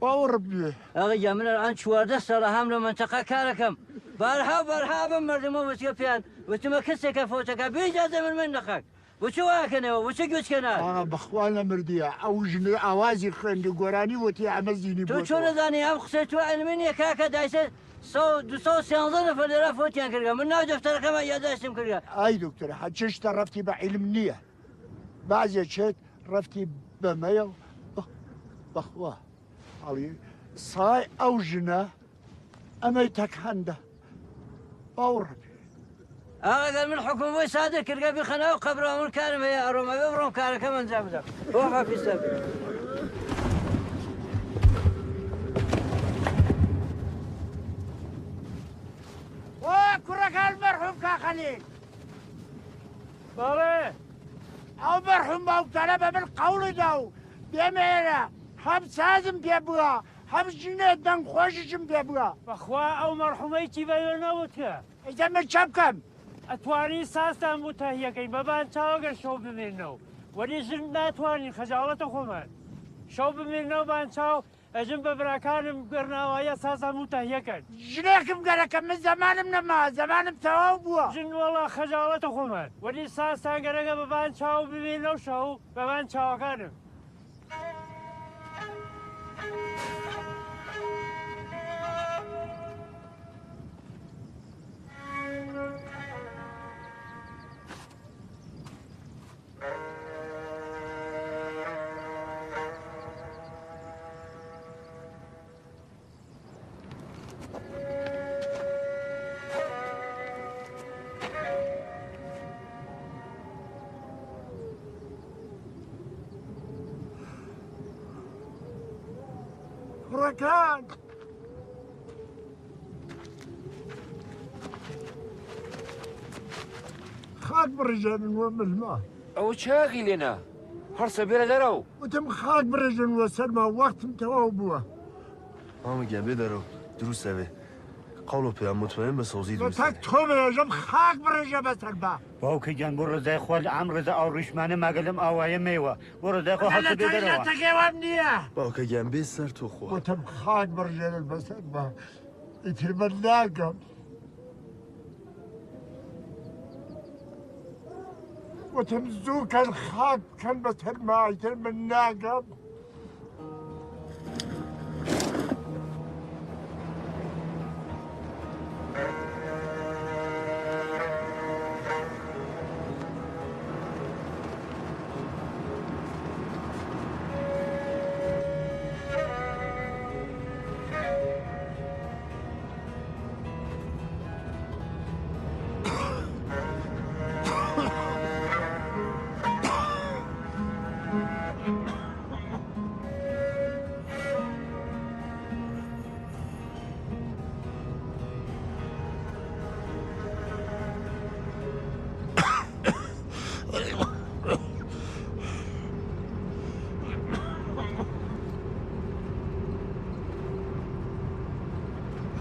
باوەڕ بێ. ئاغا گیان، من ئەڵان چواردە ساڵە هەم لە مەنتەقە کارەکەم. بارها، بارها بم مەردمە وتیە پیان، وتمە کەسێکە فۆتەکە، بێ ئیجازە من من نەخاک. وچە واکەنەوە، وچە گوچکەنە. ئاغا بەخوا نەمردیە، ئەو ژنە ئاوازی خوێندی گۆرانی وتی ئەمە زینی بۆ تۆ. چۆن نەزانی؟ ئەم قسەی تۆ عیلمی نیە کاکە، دایسە سەد، دوو سەد و سیانزە نەفەر لێرە فۆتیان کردگە، من ناو دەفتەرەکەمە یادداشتم کردگە. ئای دکتۆر، هەچ شتە ڕەفتی بە عیلم نیە، بەعزێ چێت ڕەفتی بەمەیە و بەخ-، بەخوا. ئەڵی سای ئەو ژنە ئەمەی تەک هەندە. باوەڕ بێ. ئاغا گەر من حکوم بوی سادر کردگە بیخەنە ئەو قەبرە، من کارم هەیە ئەڕۆم ئەوێ بڕۆم کارەکەم ئەنجام بدەم. بۆ حافیز سەر. وە کوڕەکان مەرحوم کا خەلیل. بەڵێ. ئەو مەرحوم باوکتانە بە من قەوڵی دا و بێمە ئێرە، هەم سازم پێ بووە، هەم ژنێ دەنگ خۆشیشم پێ بووە. بەخوا ئەو مەرحومەی چی بەوێ نەوتکە. ئیجا من چە بکەم؟ ئەتوانی سازتان بوو تەهیەکەین بە بان چاوەگەر شەو بمێنەوە، وەلی ژن ناتوانین خەجاڵەتە خۆمان شەو بمێنەوە بان چاو. ئەژم بە براکانم گەرناوایە سازان و تەهیەکەن. ژنێکم گەرەکە، من زەمانم نەما، زەمانم تەواو بووە. ژن وەڵا خەجاڵەتە خۆمان، وەلی سازتان گەرەکە بە بان چاو بمێنەو شەو بە بان چاوەکانم. کوڕەکان! خاک بڕژێنن وە ملما. ئەوە چاکی لێنا؟ هەڕسە بێرە دەرەو. وتم خاک بڕژێن وە سەرما، وەختم تەواو بووە. مامە گیان بێ دەرەو، دروست ئەبێ. قەوڵ و پەیام مطمئن بە سەوزی دروست ئەبێ. تۆ بێژم خاک بڕژێ بە سەرما. باوکە گیان بۆ ڕزای خوا لە ئەم ڕزا ئاوڕیشمانە ماگە لەم ئاوایە مەیوە. بۆ ڕزای خوا هەڵسە بێ دەرەوە. تەگێوەم نییە. باوکە گیان بێ سەر تۆ خوا. وتم خاک بڕژێنن بە سەرما. ئیتر من ناگەم. وتم زوو کەن خاک بکەن بە سەرما، ئیتر من ناگەم.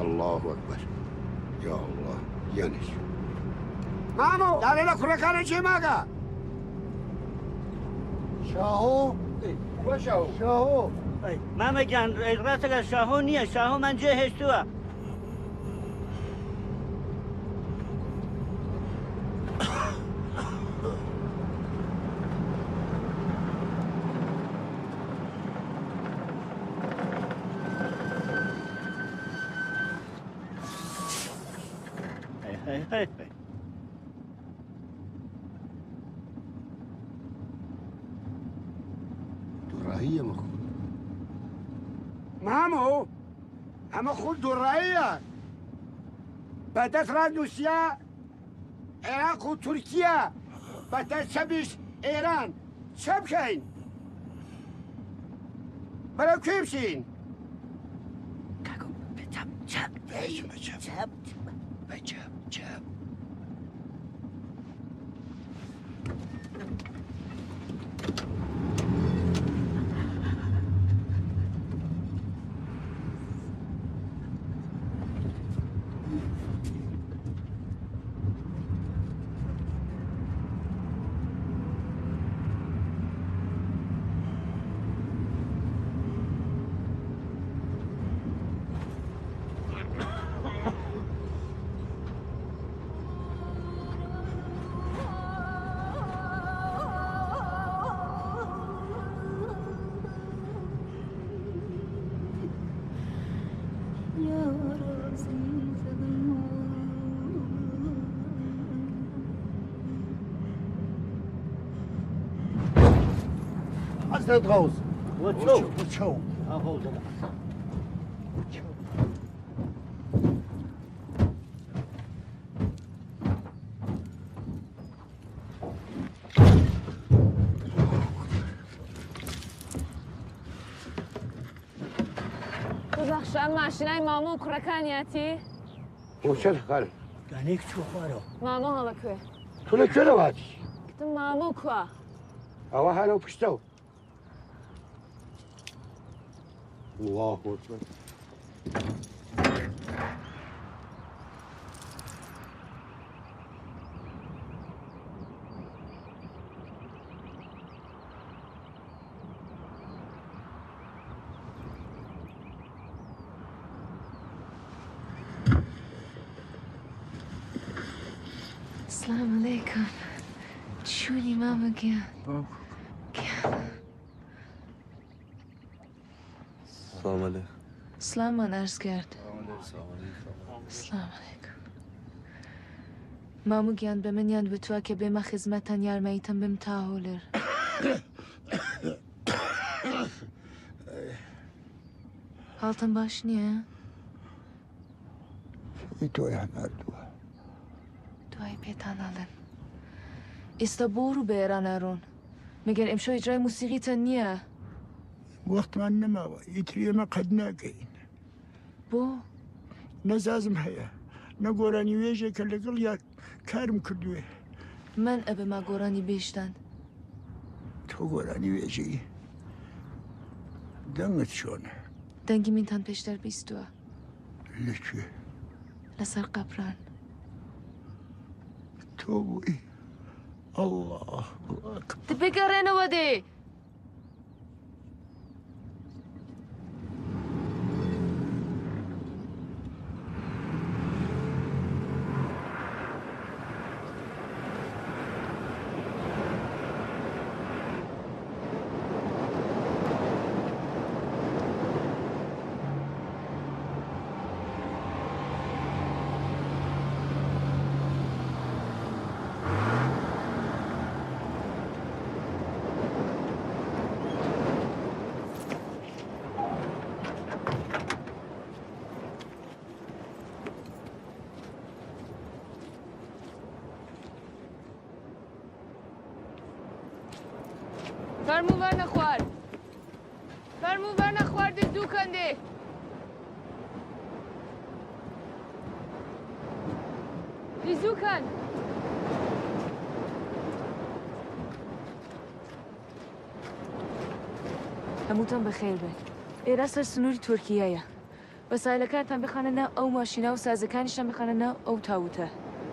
الله اکبر. یا الله. یانش. مامۆ، داێلە کوڕەکانە چێ ماگە؟ شاهۆ؟ ئەی، کوا شاهۆ؟ شاهۆ. ئەی، مامە گیان، ئەی، ڕاستەکە شاهۆ نییە، شاهۆمان جێ هێشتووە. هەی، هەی، هەی، هەی. دوڕایی ئەمە خۆ. مامۆ، ئەمە خۆ دوڕاییە. بە دەس ڕاست نووسیا عێراق و تورکیا، بە دەس چەپیش ئێران. چە بکەین؟ بەرەو کوێ بچین؟ کاکۆ، بە چەپ، چەپ. بە چەپ، چەپ. چەپ. بە چەپ، چەپ. حضرت غوث. وچو. وچو. ها، غوث. ببەخشە، ئەم ماشینای مامۆ و کوڕەکانیاتی؟ بۆ چەند خەر؟ گانەیەک چووە خوارەوە. مامۆ هەڵە کوێ؟ تو لە کوێ لەواتی؟ گوتم مامۆ کوا؟ ئەوە هەرەو پشتەو. الله اکبر. سلام علیکم. چوونی مامە گیان؟ گیان. سلام علیکم. سلامان عەرز کرد. سلام علیکم. مامو گیان، بە منیان وتوە کە بێمە خزمەتان، یارمەیتان بم تا هەولێر. حاڵتان باش نییە؟ ئی تۆیان ناردووە. دوای پێتان ئەڵێم. ئێستا بۆ ڕوو بە ئێران ئەڕۆن؟ مەگەر ئمشەو ئیجرای موسیقیتان نییە؟ وەختمان نەماوە، ئیتر ئێمە قەت ناگەین. بۆ؟ نە زازم هەیە، نە گۆرانی وێژێ کە لەگەڵیا کارم کردوێ. من ئەبەما گۆرانی بێژتان. تۆ گۆرانی وێژەی؟ دەنگت چۆنە؟ دەنگی مینتان پێشتر بیستوە. لە کوێ؟ لەسەر قەبران. تۆ بووی؟ ئەڵڵاهو ئەکبەر. دە بگەڕێنەوە دێ! فەرموو وەرنە خوار. فەرموو وەرنە خوار، دە زوو کەن دێ. دە زوو کەن. هەمووتان بەخێر بێن. ئێرە سەر سنووری تورکیایە. وەسایلەکانتان بخانە ناو ئەو ماشینا و سازەکانیشتان بخانە ناو ئەو تاووتە.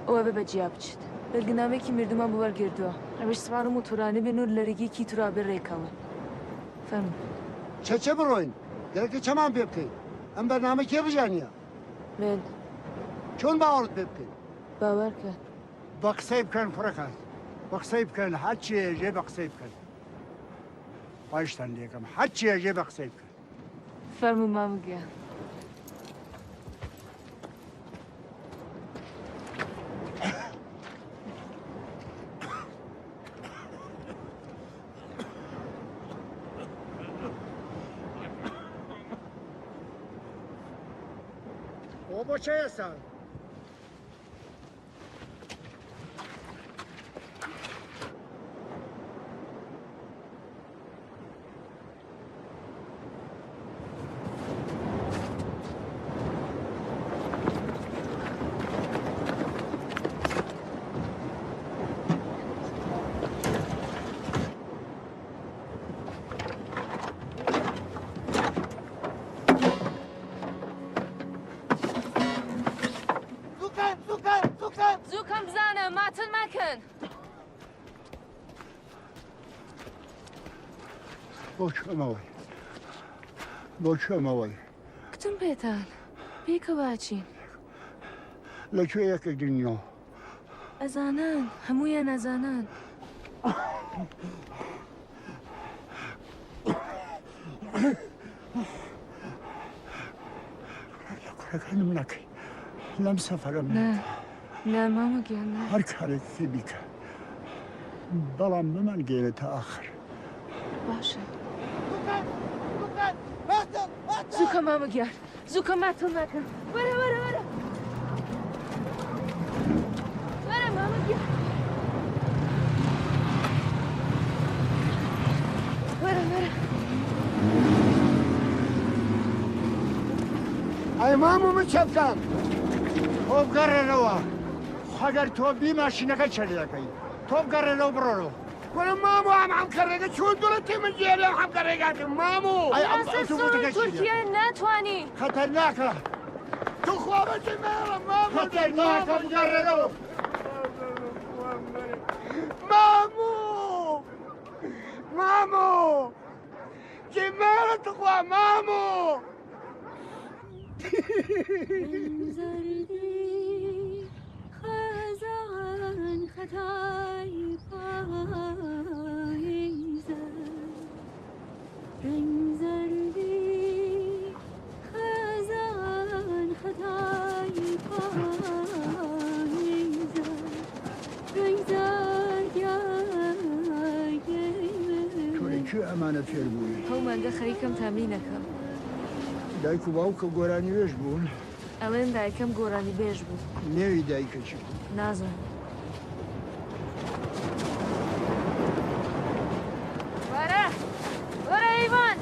ئەوە بە بەجیا بچێت. بەلگنامەیەکی مردوومان بۆ وەرگێردووە. ئەمەش سپارم و تورانە بێن و لەرگێکی تورا بێ ڕێکەون. فەرموو. چە، چە بڕۆین؟ گەرەکە چەمان پێ بکەین؟ ئەم بەرنامە کێ بژانیە؟ من. چۆن باوەڕت پێ بکەین؟ باوەر کە. بە قسەی بکەن، کوڕەکان. بە قسەی بکەن، هەر چی هەیە بە قسەی بکەن. خواهشتان لێکەم، هەر چی هەیە بە قسەی بکەن. فەرموو مامگیان. ئەوە بۆ چەیەسان؟ زووکەن، زووکەن، زووکەن! زووکەن بزانە، ماتل مەکەن! بۆ کوێمەوەی؟ بۆ کوێمەوەی؟ کتم پێتان، پێکەوە ئەچین. لە کوێ یەکێک دنیۆ؟ ئەزانان، هەموویان ئەزانان. لە کوڕەکانم نەکەی. لەم سەفەرم نە. نەکە. نە، مامە گیان، نە. هەر کارێکی بیکە. بەڵام بمان گەێنە تا ئاخر. باشە. زووکە مامە گیان. زووکە ماتڵ ناکەن. وەرە، وەرە، وەرە. وەرە مامە گیان. وەرە، وەرە. ئەی مامۆ، من چەپکەم؟ خۆ بگەڕێنەوە. خەگەر تۆ بی ماشینەکە چەلیەکەی. تۆ بگەڕێنەوە، بڕۆنەوە. وەرە مامۆ، ئەم، ئەم کەڕێگە چۆن دڵەتی من جێرێ، ئەم کەڕێگاتم، مامۆ. ئەی ئەم ئەتوبوسەکە چیە؟ تورکیە ناتوانی. خەتەرناکە. تو خوا بەجێ مەیەڵە، مامۆ. خەتەرناکە، بگەڕێنەوە. مامۆ! مامۆ! جێ مەیەڵە تو خوا، مامۆ! زەردی خەزان خەتای پاییزە. دەنگ زەردی خەزان خەتای پاییزە. دەنگ زەردی. تۆ لە کوێ ئەمانە فێر بووی؟ هەو مانگە خەریکم تەمرینەکەم. دایک و باوکە گۆرانی وێژ بوون؟ ئەڵێن دایکم گۆرانی بێژ بوو. نێوی دایکە چی بوو؟ نازم. وەرە! وەرە ئەیوان!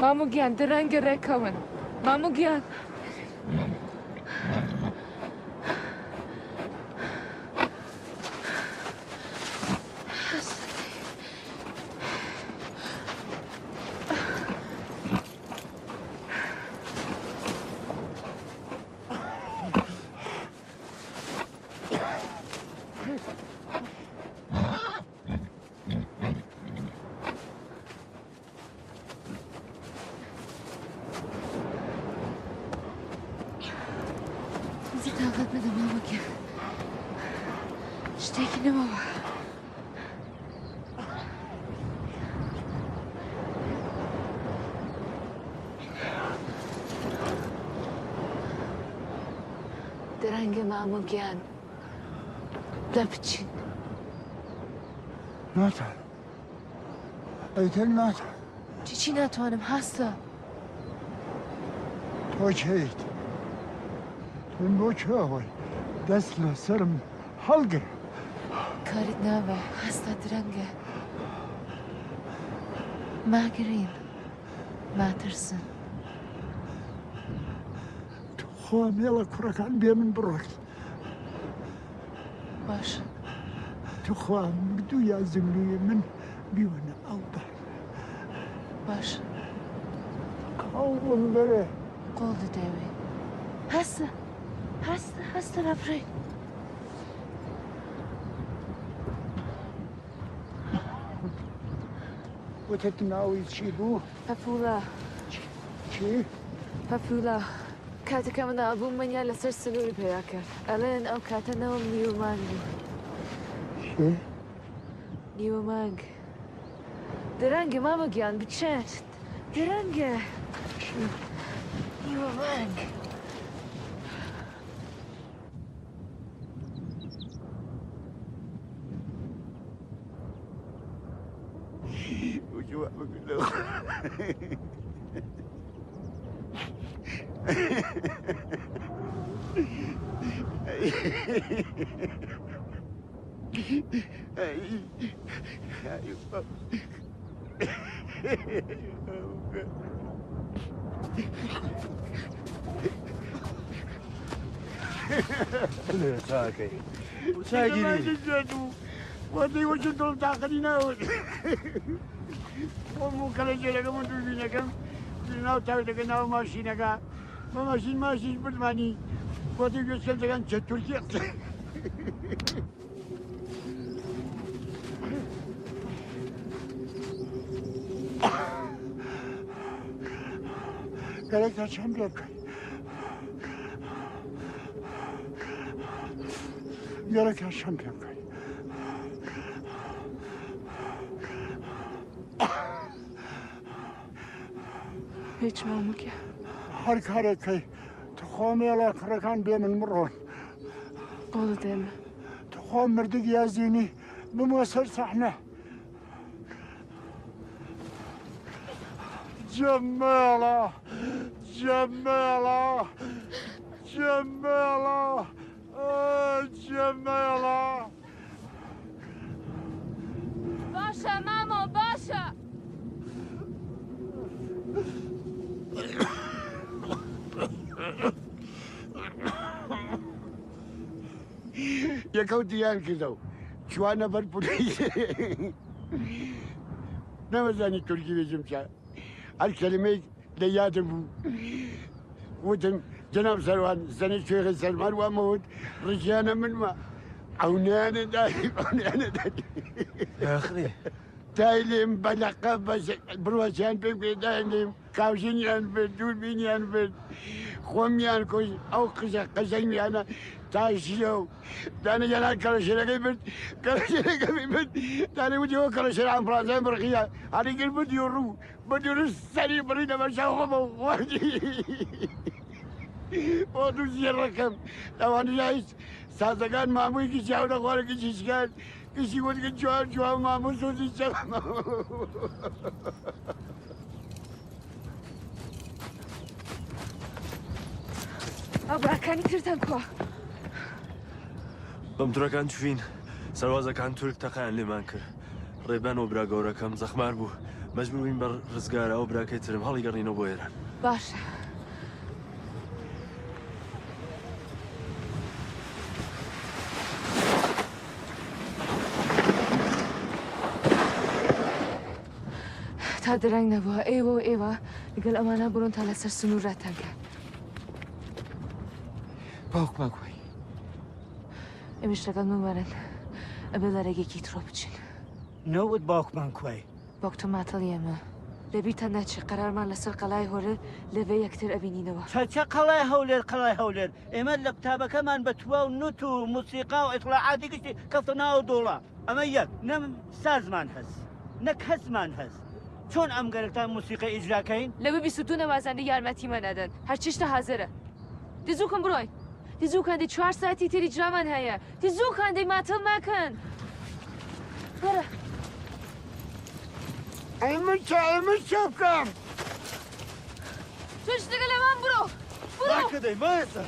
مامۆ گیان، درەنگە رێکەون. مامۆ گیان. زی تاقەت نەدە مامۆ گیان. شتێکی نەماوە. درەنگە مامۆ گیان. دە بچین. ناتان. ئەیتر ناتان. چیچی ناتوانم، هەسە. تۆ کێیت؟ من بۆ کوێ ئەوەی؟ دەس لە سەرم هەڵگر. کاریت نابە، هەسە درەنگە. ماگرین، ماترسن. توخوا مێڵە کوڕەکان بێ من بڕۆن. باش. توخوا مردوو یا زملووی من بیوەنە ئەو بار. باش. قەوڵم بەرێ. قەوڵ دەدەوێ. هەسە. هەسە، هەسە، ڕاپڕێ. وتت ناوی چی بوو؟ پەپوولە. چی؟ پەپوولە. کاتەکە مناڵ بووم، منیان لەسەر سنووری پەیا کرد. ئەڵێن ئەو کاتە نەوم نیوە مانگ بوو. چی؟ نیوە مانگ. درەنگە مامۆ گیان، بچێت. درەنگە. چی؟ نیوە مانگ. چاکەی. چاگیری. وەدەی وەچە دڵ تاقەتی ناوت. وەمو کەلە جێلەکە من دووربینەکەم. ناو تاوتەکە ناو ماشینەکە. بە ماشین ماشیش بردمانی. وەدەی گوێچکەم دەکەن چە تورکی. گەرەک تا چەند پێ بکەی؟ گەرەک تا چەند پێ بکەی؟ هیچ مامۆ گیان. هەر کارێک کەی، توخوا مێڵە کوڕەکان بێ من مڕۆن. قەوڵ دەێمە. توخوا مردگ یا زینی بموە سەر سەحنە. جەمێڵە، جەمێڵە، جەمێڵە، ئە، جەمێڵە. باشە مامۆ، باشە. یەکەو دیان کردەو. چوانە بەر پولیس. نەمەزانی تورکی بێژم چە. هەر کەلیمەیگ لە یادم بوو. وتم، جەناب سەروان، زەنی چێغی سەرمان وامە وت، ڕژیانە منمە. ئەو نیانە داری، ئەو نیانە داری. ئاخری. دایلیم بەلەقە بەس بڕوەسیان پێ بێ دایلیم. کاوژینیان برد، دووربینیان برد، خوەمیان کوشت، ئەو قژە قەشەنگیانە تا ژیەو. دانە یانا کەڵەشێرەکەی برد، کەڵەشێرەکەی برد، دانە وتی ئەو کەڵەشێر ئەمپرانسای بڕقیە، هەری کرد بردی و ڕوو، بردی و ڕوو سەری بڕی لە بەرچاو خۆمە و خواردی. ئۆ دوو زیێڕەکەم، لەوانەیە هیچ سازەکان مامووی کیسی هەورە خوارە کیسی شکان، کیسی وەرگە جوان جوان ماموو سۆزی چەمە. ئەو براکانی ترتان کوا؟ بەم تورەکان چوین، سەروازەکان تورک تەقەیان لێمان کرد. ڕێبەن و برا گەورەکەم زەخمار بوو، مەجبوور بوین بەر رزگارە ئەو براکەی ترم هەڵیگەڕینەوە بۆ ئێران. باشە. تا درەنگ نەبووە، ئێوە و ئێوە لەگەڵ ئەمانە بڕۆن تا لەسەر سنوور رەتان کەن. باوکمان کوەی؟ ئێمەش لەگەڵ من وەرن، ئەبێ لە رێگەکی ترۆ بچین. نەوت باوکمان کوەی؟ باوک تۆ ماتەڵی ئێمە. لە بیرتان نەچێ قەرارمان لەسەر قەڵای هەولێر لەێ یەکتر ئەبینینەوە. چە، چە قەڵای هەولێر، قەڵای هەولێر؟ ئێمە لە قوتابەکەمان بە توا و نوت و موسیقا و ئیتڵاعاتی گشتی کەفتە ناو دۆڵا. ئەمە یەک. نە سازمان هەس، نە کەسمان هەس. چۆن ئەم گەرەکتان موسیقی ئیجرا کەین؟ لەێ بیست و دو نەوازەندە یارمەتیمە نەدەن. هەر چشتە حازرە. دی زووکەن بڕۆین. دی زووکەن، دی چوار ساعەتی تر ئیجرامان هەیە. دی زووکەن، دی ماتەڵ مەکەن. وەرە. ئەی من چە، ئەی من چە بکەم؟ تۆش لەگەڵ ئەمان بڕۆ. بڕۆ. ماکە دەی، مایەسە.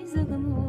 زگم و